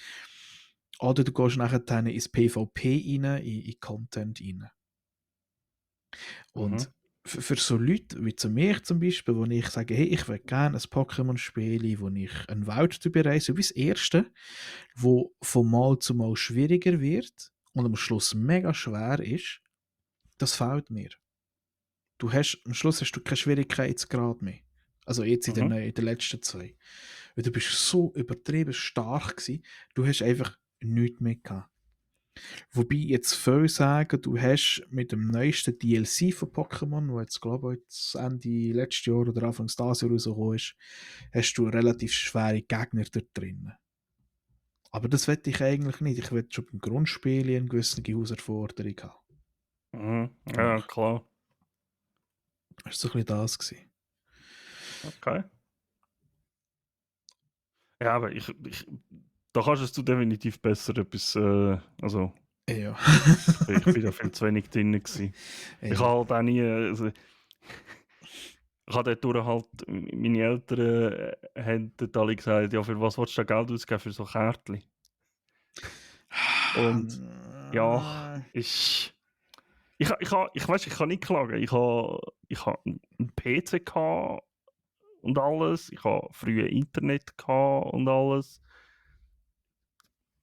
Oder du gehst nachher dann ins PvP rein, in Content rein.
Mhm.
Und für so Leute wie zu mir zum Beispiel, wo ich sage, hey, ich will gerne ein Pokémon spielen, wo ich eine Welt bereise, wie das erste, wo von Mal zu Mal schwieriger wird und am Schluss mega schwer ist, das fehlt mir. Am Schluss hast du keinen Schwierigkeitsgrad mehr. Also jetzt
Mhm.
in den letzten 2. Weil du bist so übertrieben stark gewesen, du hast einfach nichts mehr gehabt. Wobei jetzt viele sagen, du hast mit dem neuesten DLC von Pokémon, wo jetzt glaube ich Ende letztes Jahr oder Anfang des Jahres rausgekommen ist, hast du relativ schwere Gegner dort drin. Aber das will ich eigentlich nicht. Ich will schon beim Grundspiel eine gewisse Herausforderung haben.
Mhm. Ja,
Eigentlich.
klar.
Das war so ein bisschen das gewesen.
Okay. Ja, aber da kannst du definitiv besser etwas, also
Ja.
ich bin da viel zu wenig drin gewesen. Ich
Ja.
habe halt auch nie, also, ich habe dort halt, meine Eltern haben dort alle gesagt, ja, für was willst du da Geld ausgeben für so Kärtchen? Und ja, ich, ich kann nicht klagen. Ich ha einen PC gehabt und alles. Ich habe früher Internet gehabt und alles.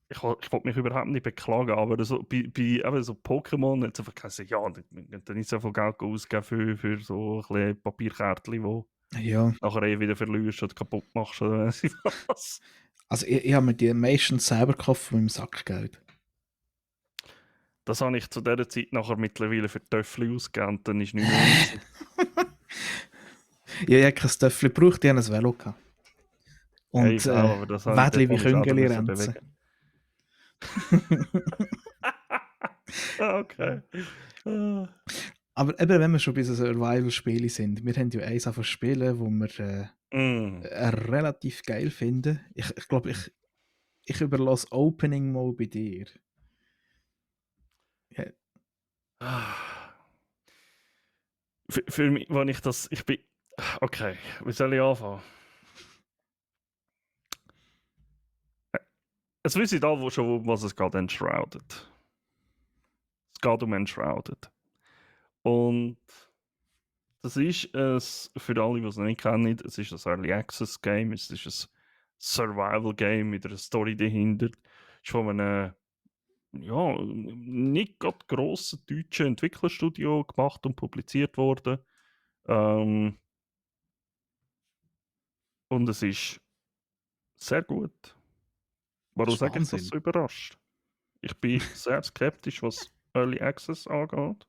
Ich wollte mich überhaupt nicht beklagen, aber so, bei eben so Pokémon hat es einfach gesagt, ja, dann nicht so viel Geld ausgeben für so ein bisschen Papierkärtchen, die
Ja.
nachher wieder verlierst oder kaputt machst oder weiss ich was.
Also ich habe mir die meistens selber gekauft mit dem Sackgeld.
Das habe ich zu dieser Zeit nachher mittlerweile für Töffel ausgegeben und dann ist nichts mehr rum gewesen.
Ja, ich habe kein Töffel gebraucht, ich habe ein Velo gehabt.
Ja,
Und
ich auch, aber dort
Wädli wie
habe ich selber
Küngeli
müssen
renzen.
bewegen. Okay. Ah.
Aber eben, wenn wir schon bei so Survival-Spielen sind, wir haben ja eins von Spielen, wo wir
Mm.
relativ geil finden. Ich glaube, ich überlasse Opening mal bei dir. Ja.
Für mich, wenn ich das, ich bin, okay, wie soll ich anfangen? Es wissen alle schon, um was es geht, Enshrouded. Es geht um Enshrouded. Und das ist es, für alle, die es noch nicht kennen, es ist ein Early Access Game, es ist ein Survival Game mit einer Story dahinter. Es ist von einem, ja, nicht gerade grossen deutschen Entwicklerstudio gemacht und publiziert worden. Und es ist sehr gut.
Das
Warum
ist
sage ich das
Wahnsinn.
so überrascht? Ich bin sehr skeptisch, was Early Access angeht.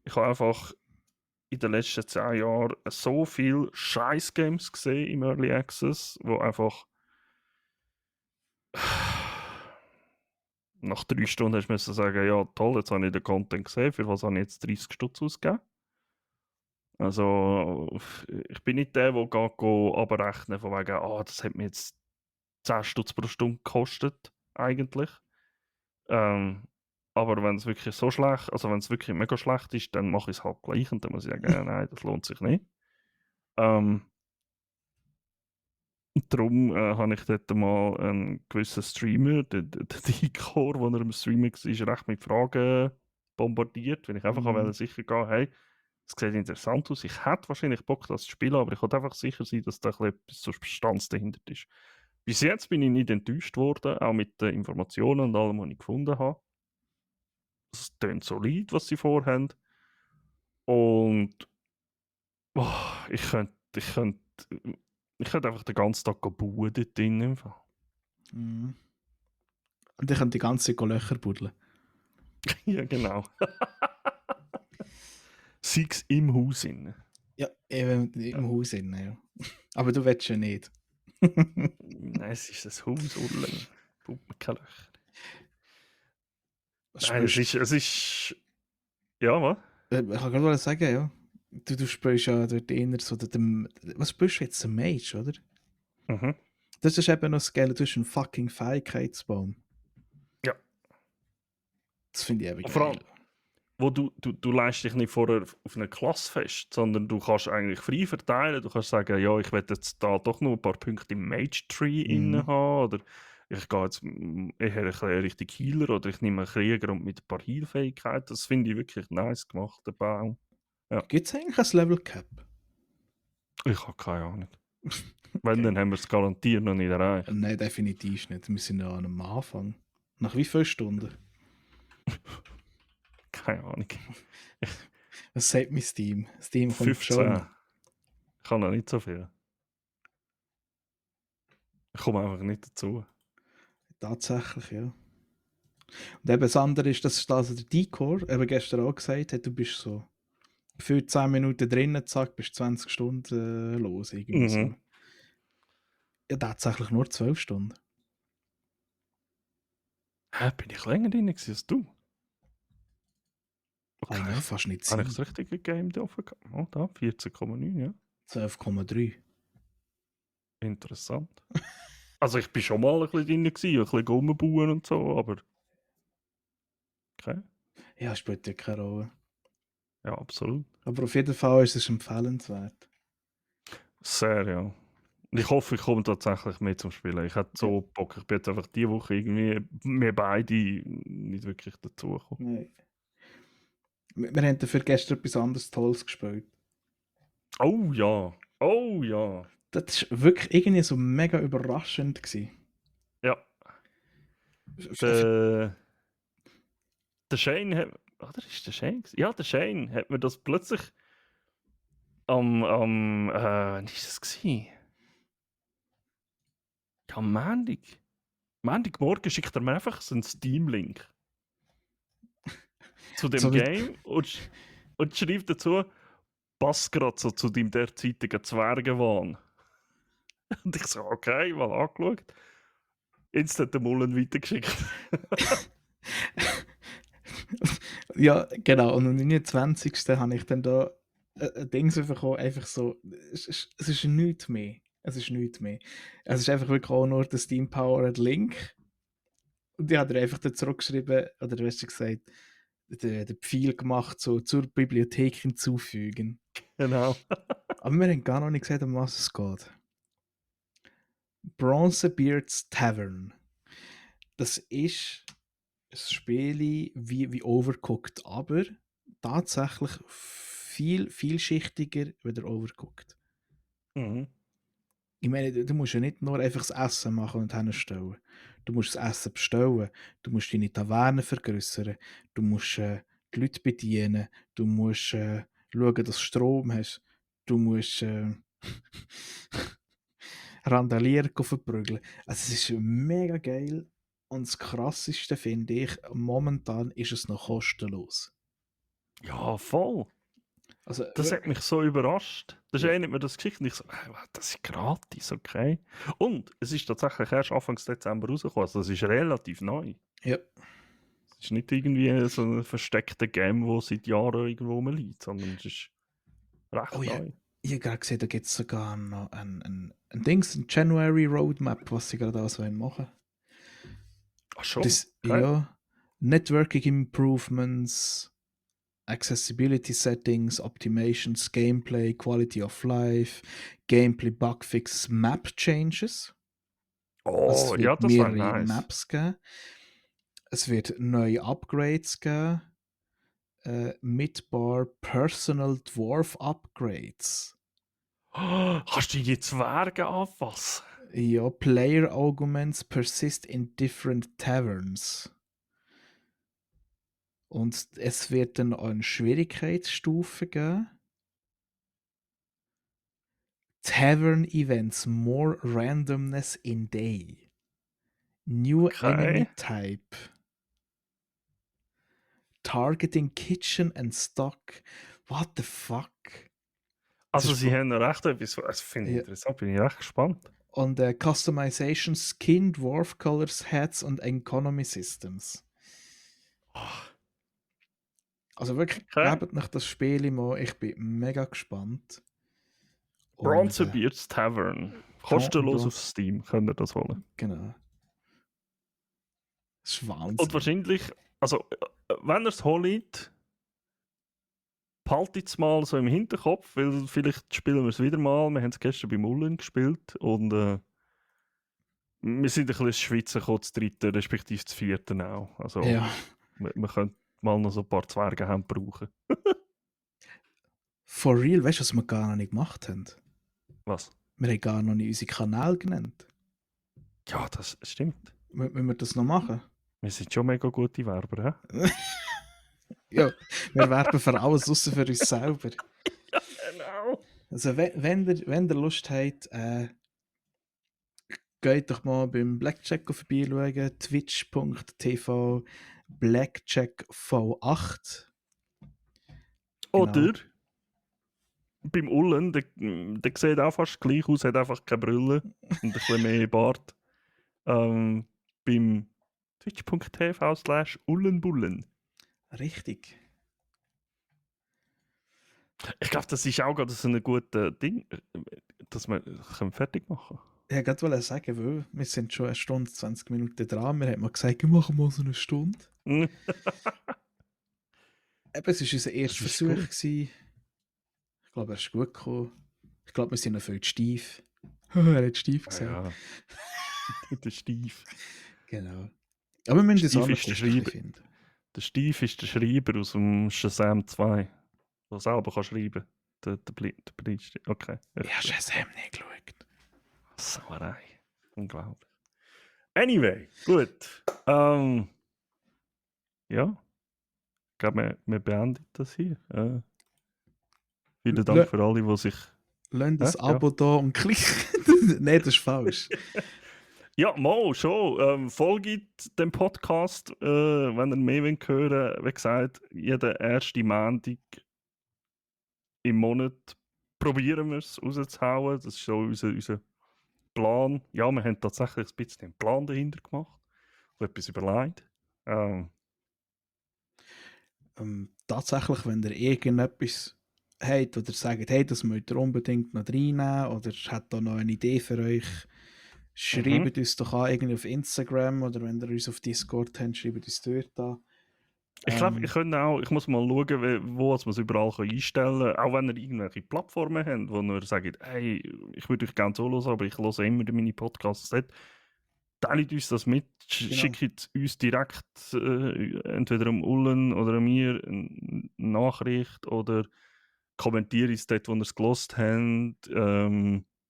Ich habe einfach in den letzten 10 Jahren so viele Scheiß-Games gesehen im Early Access, wo einfach nach 3 Stunden hast du müssen sagen, ja toll, jetzt habe ich den Content gesehen, für was habe ich jetzt 30 Stutz ausgegeben? Also ich bin nicht der geht abrechnen von wegen, das hat mir jetzt 10 Stutz pro Stunde gekostet, eigentlich. Aber wenn es wirklich so schlecht, also wenn es wirklich mega schlecht ist, dann mache ich es halt gleich und dann muss ich sagen, nein, das lohnt sich nicht. Ähm, Darum habe ich dort mal einen gewissen Streamer, den Dicor, der er am Streamen war, recht mit Fragen bombardiert, weil ich einfach
Mhm.
sicher gehen hey, es sieht interessant aus, ich hätte wahrscheinlich Bock, das zu spielen, aber ich wollte einfach sicher sein, dass da etwas zur Substanz dahinter ist. Bis jetzt bin ich nicht enttäuscht worden, auch mit den Informationen und allem, was ich gefunden habe. Es klingt solid, was sie vorhaben. Und ich könnte einfach den ganzen Tag bauen dort drin. Im Fall.
Mhm. Und ich kann die ganze Zeit Löcher buddeln.
Ja, genau. Sei es im Haus.
Ja, eben im Haus innen, ja. Aber du willst ja nicht.
Nein, es ist ein Haus, Urlen. Baut man keine Löcher. Nein, es ist. Ja, was?
Ich kann gerade sagen, ja. Du spielst ja dort eher so was spielst du jetzt? Ein Mage, oder?
Mhm.
Das ist eben noch das Geile, du hast einen fucking Fähigkeitsbaum.
Ja.
Das finde ich eben
Und vor
geil.
allem, wo du leist dich nicht vorher auf eine Klasse fest, sondern du kannst eigentlich frei verteilen. Du kannst sagen, ja, ich will jetzt da doch noch ein paar Punkte im Mage-Tree
Mhm.
haben oder ich gehe jetzt eher ein bisschen Richtung Healer oder ich nehme einen Krieger und mit ein paar Heal-Fähigkeiten. Das finde ich wirklich nice gemacht, der Baum. Ja,
Gibt es eigentlich ein Level Cap?
ich habe keine Ahnung. Wenn,
Okay.
dann haben wir es garantiert noch nicht erreicht.
Nein, definitiv nicht. Wir sind ja an einem Anfang. Nach wie vielen Stunden?
Keine Ahnung.
Was sagt mein Steam? Steam kommt schon
15.
noch.
Ich kann noch nicht so viel. Ich komme einfach nicht dazu.
Tatsächlich, ja. Und eben das andere ist, dass also der Decor eben gestern auch gesagt hat, du bist so für 10 Minuten drinnen, zack, bist 20 Stunden los, irgendwie
Mhm.
so. Ja, tatsächlich nur 12 Stunden.
Hä, bin ich länger drin gewesen als du? Okay.
Eigentlich fast nicht
Habe ich
sein.
das richtige Game offen gehabt? Oh, da, 14,9, ja.
12,3.
Interessant. Also ich bin schon mal ein bisschen drin gewesen, ein bisschen rumbauen und so, aber okay.
Ja, spielt ja keine Rolle.
Ja, absolut.
Aber auf jeden Fall ist es empfehlenswert.
Sehr, ja. Und ich hoffe, ich komme tatsächlich mit zum Spielen. Ich hätte
Ja.
so Bock, ich bin jetzt einfach diese Woche irgendwie, wir beide nicht wirklich dazugekommen.
Nein. Wir haben dafür gestern etwas anderes Tolles gespielt.
Oh ja, oh ja.
Das war wirklich irgendwie so mega überraschend gewesen.
Ja, der, der Shane hat, oder ist der Shane gewesen? Ja, der Shane hat mir das plötzlich wann ist das gewesen? Ja, am Montag. Montagmorgen schickt er mir einfach so einen Steam-Link zu dem
So wie,
Game und schreibt dazu, passt gerade so zu deinem derzeitigen Zwergenwahn. Und ich so, okay, mal angeschaut. Instant den Mullen weitergeschickt.
ja, genau. Und am 29. habe ich dann da ein Ding bekommen, einfach so, es ist nichts mehr. Es ist nichts mehr. Es ist einfach wirklich auch nur der Steam-Powered Link. Und die hat er einfach dann zurückgeschrieben, oder du hast gesagt, den Pfeil gemacht, so zur Bibliothek hinzufügen.
Genau.
Aber wir haben gar noch nicht gesagt, um was es geht. Bronzebeards Tavern. Das ist ein Spiel wie Overcooked, aber tatsächlich viel vielschichtiger wie der Overcooked.
Mhm.
Ich meine, du musst ja nicht nur einfach das Essen machen und hinstellen. Du musst das Essen bestellen, du musst deine Taverne vergrößern, du musst die Leute bedienen, du musst schauen, dass du Strom hast, du musst Randalier verprügeln. Also es ist mega geil und das Krasseste finde ich, momentan ist es noch kostenlos.
Ja, voll.
Also
Das hat mich so überrascht. Der
ja,
Shane hat mir das geschickt und ich so, das ist gratis, okay. Und es ist tatsächlich erst Anfang Dezember rausgekommen, also das ist relativ neu.
ja.
Es ist nicht irgendwie so ein versteckter Game, wo seit Jahren irgendwo rumliegt, sondern es ist
Oh
recht
ja,
neu.
ich habe gerade gesehen, da gibt es sogar noch ein Dings, ein January Roadmap, was sie gerade alles machen.
Ach schon?
Das,
Okay.
ja, Networking Improvements, Accessibility Settings, Optimations, Gameplay, Quality of Life, Gameplay Bug Fix, Map Changes. Also
Oh,
es
ja,
wird
das war
mehrere
nice.
Maps geben. Es wird neue Upgrades geben. Midbar Personal Dwarf Upgrades.
Oh, kannst du die Zwerge anfassen?
Ja, Player Augments persist in different taverns. Und es wird dann auch eine Schwierigkeitsstufe geben. Tavern Events, more randomness in day. New enemy
Okay.
type. Targeting kitchen and stock. What the fuck? Es
Also
ist
sie haben noch recht etwas, das finde ich
ja,
interessant, bin ich recht gespannt.
und Customization, Skin, Dwarf Colors, Hats und Economy Systems. Also wirklich,
Okay.
gebt nach das Spiel mal. Ich bin mega gespannt. Und,
Bronzebeards Tavern. Kostenlos auf Steam könnt ihr das holen.
genau. Das ist Wahnsinn.
Und wahrscheinlich, also, wenn ihr es holt, behaltet es mal so im Hinterkopf, weil vielleicht spielen wir es wieder mal. Wir haben es gestern bei Mullen gespielt und wir sind ein bisschen ins Schweizer gekommen, das dritte, respektive das vierte auch. Also,
Ja,
wir können mal noch so ein paar Zwerge brauchen.
for real, weißt du, was wir gar noch nicht gemacht haben?
Was?
Wir haben gar noch nicht unsere Kanäle genannt.
Ja, das stimmt.
Wenn wir das noch machen?
Wir sind schon mega gute Werber, hä?
Ja, wir werben für alles, außer für uns selber.
Genau.
Also, wenn ihr Lust habt, geht doch mal beim Blackjack vorbeischauen. Twitch.tv BlackjackV8. Genau.
Oder beim Ullen, der sieht auch fast gleich aus, hat einfach keine Brille und ein bisschen mehr Bart. Beim twitch.tv/Ullenbullen.
Richtig.
Ich glaube, das ist auch gerade so ein gutes Ding, dass wir fertig machen
Ich wollte gerade sagen, weil wir sind schon 1 Stunde, 20 Minuten dran. Wir haben mal gesagt, wir machen mal so 1 Stunde.
können.
Eben, es war unser erster
Das ist
Versuch.
gut.
Gewesen. Ich glaube, er ist gut gekommen. Ich glaube, wir sind noch viel zu steif. Er hat steif gesagt.
Ja, der Stief.
Genau. Aber wir müssen das
Stief
auch noch
ist der
kostlich
Schreiber.
finden.
Der Stief ist der Schreiber aus dem Shazam 2, der selber kann schreiben. Der Blitz. Okay.
Ich habe Shazam nicht geschaut.
Sauerei. Unglaublich. Anyway, gut. Ja. Ich glaube, wir beenden das hier. Vielen Dank für alle, die sich.
Lasst das
Ja.
Abo da und klicken. Nein, das ist falsch.
Ja, mal schon. Folgt dem Podcast, wenn ihr mehr hören wollt. Wie gesagt, jeden ersten Montag im Monat probieren wir es rauszuhauen. Das ist so unser Plan. Ja, wir haben tatsächlich ein bisschen einen Plan dahinter gemacht und etwas überlegt.
Tatsächlich, wenn ihr irgendetwas habt oder sagt, hey, das müsst ihr unbedingt noch reinnehmen oder hat da noch eine Idee für euch, schreibt uns doch an, irgendwie auf Instagram oder wenn ihr uns auf Discord habt, schreibt uns dort an.
Ich glaube, ich muss mal schauen, wo man es überall einstellen kann. Auch wenn ihr irgendwelche Plattformen habt, wo ihr sagt, hey, ich würde euch gerne so hören, aber ich höre immer meine Podcasts dort. Teilt uns das mit, schickt uns direkt entweder am Ullen oder an mir eine Nachricht oder kommentiert es dort, wo ihr es gelost habt.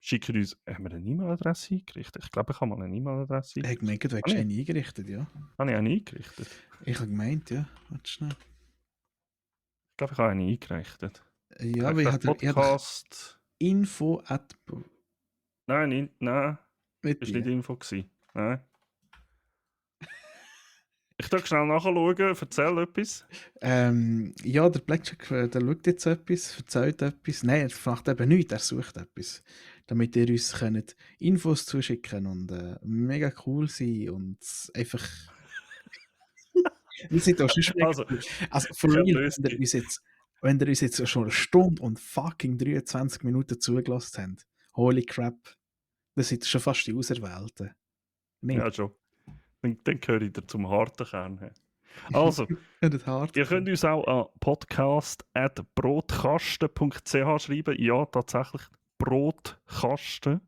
Schickt uns, haben wir eine E-Mail-Adresse eingerichtet? Ich glaube, ich habe mal eine E-Mail-Adresse
eingerichtet. Ich gemeint, du hättest eine eingerichtet, ja.
Habe ich eine eingerichtet?
Ich habe gemeint, ja. Warte schnell.
Ich glaube, ich habe eine eingerichtet.
Ja, aber ich hatte
Podcast.
Info at.
Nein, das war nicht Info. Nein. Ich darf schnell nachschauen, erzähl etwas.
Ja, der Blackjack, der schaut jetzt etwas, erzählt etwas. Nein, er macht eben nichts, er sucht etwas. Damit ihr uns könnt Infos zuschicken und mega cool sein und einfach. Wir sind auch schon
Also
for real, wenn ihr uns jetzt schon 1 Stunde und fucking 23 Minuten zugelassen habt, holy crap, das sind schon fast die Auserwählten.
Nicht? Ja, schon. Dann gehöre ich zum harten Kern. Also, ihr könnt uns auch an podcast@brotkasten.ch schreiben. Ja, tatsächlich brotkasten.ch.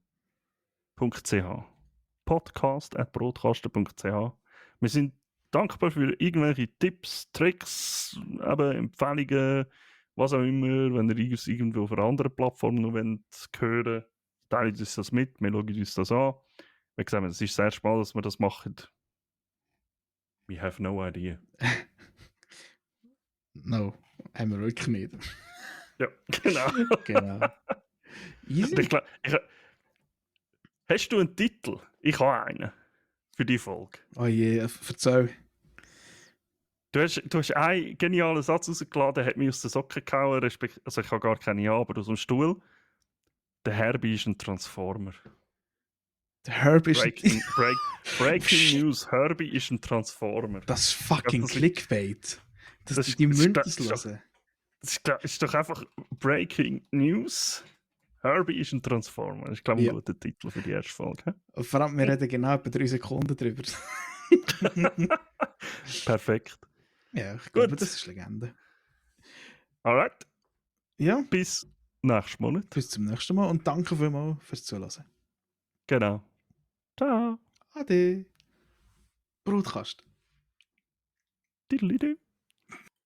podcast@brotkasten.ch. Wir sind dankbar für irgendwelche Tipps, Tricks, Empfehlungen, was auch immer. Wenn ihr uns irgendwo auf einer anderen Plattform noch hören wollt, teilt uns das mit, wir schauen uns das an. Wie gesagt, es ist das erste Mal, dass wir das machen. We have no idea.
No, haben wir wirklich nicht.
Ja, genau.
Easy.
Hast du einen Titel? Ich habe einen für die Folge.
Oh je, verzeih.
Du hast einen genialen Satz rausgeladen, der hat mich aus den Socken gehauen, also ich habe gar keine, aber aus dem Stuhl. Der Herbie ist ein Transformer.
Der Herb ist
Breaking News, Herbie ist ein Transformer.
Das ist fucking
Das ist-
Clickbait.
das ist-
Die
das
müssen
ist-
das hören.
Das ist doch einfach Breaking News. Herbie ist ein Transformer. Das ist, glaube ich,
Ja.
ein guter Titel für die erste Folge.
Und vor allem, wir reden genau etwa 3 Sekunden drüber.
Perfekt.
Ja, ich glaube,
Gut.
das ist Legende.
Alright,
Ja,
bis nächsten Monat.
bis zum nächsten Mal und danke vielmals fürs Zuhören.
Genau. Ciao.
Ade. Broadcast.
Diddly-doo.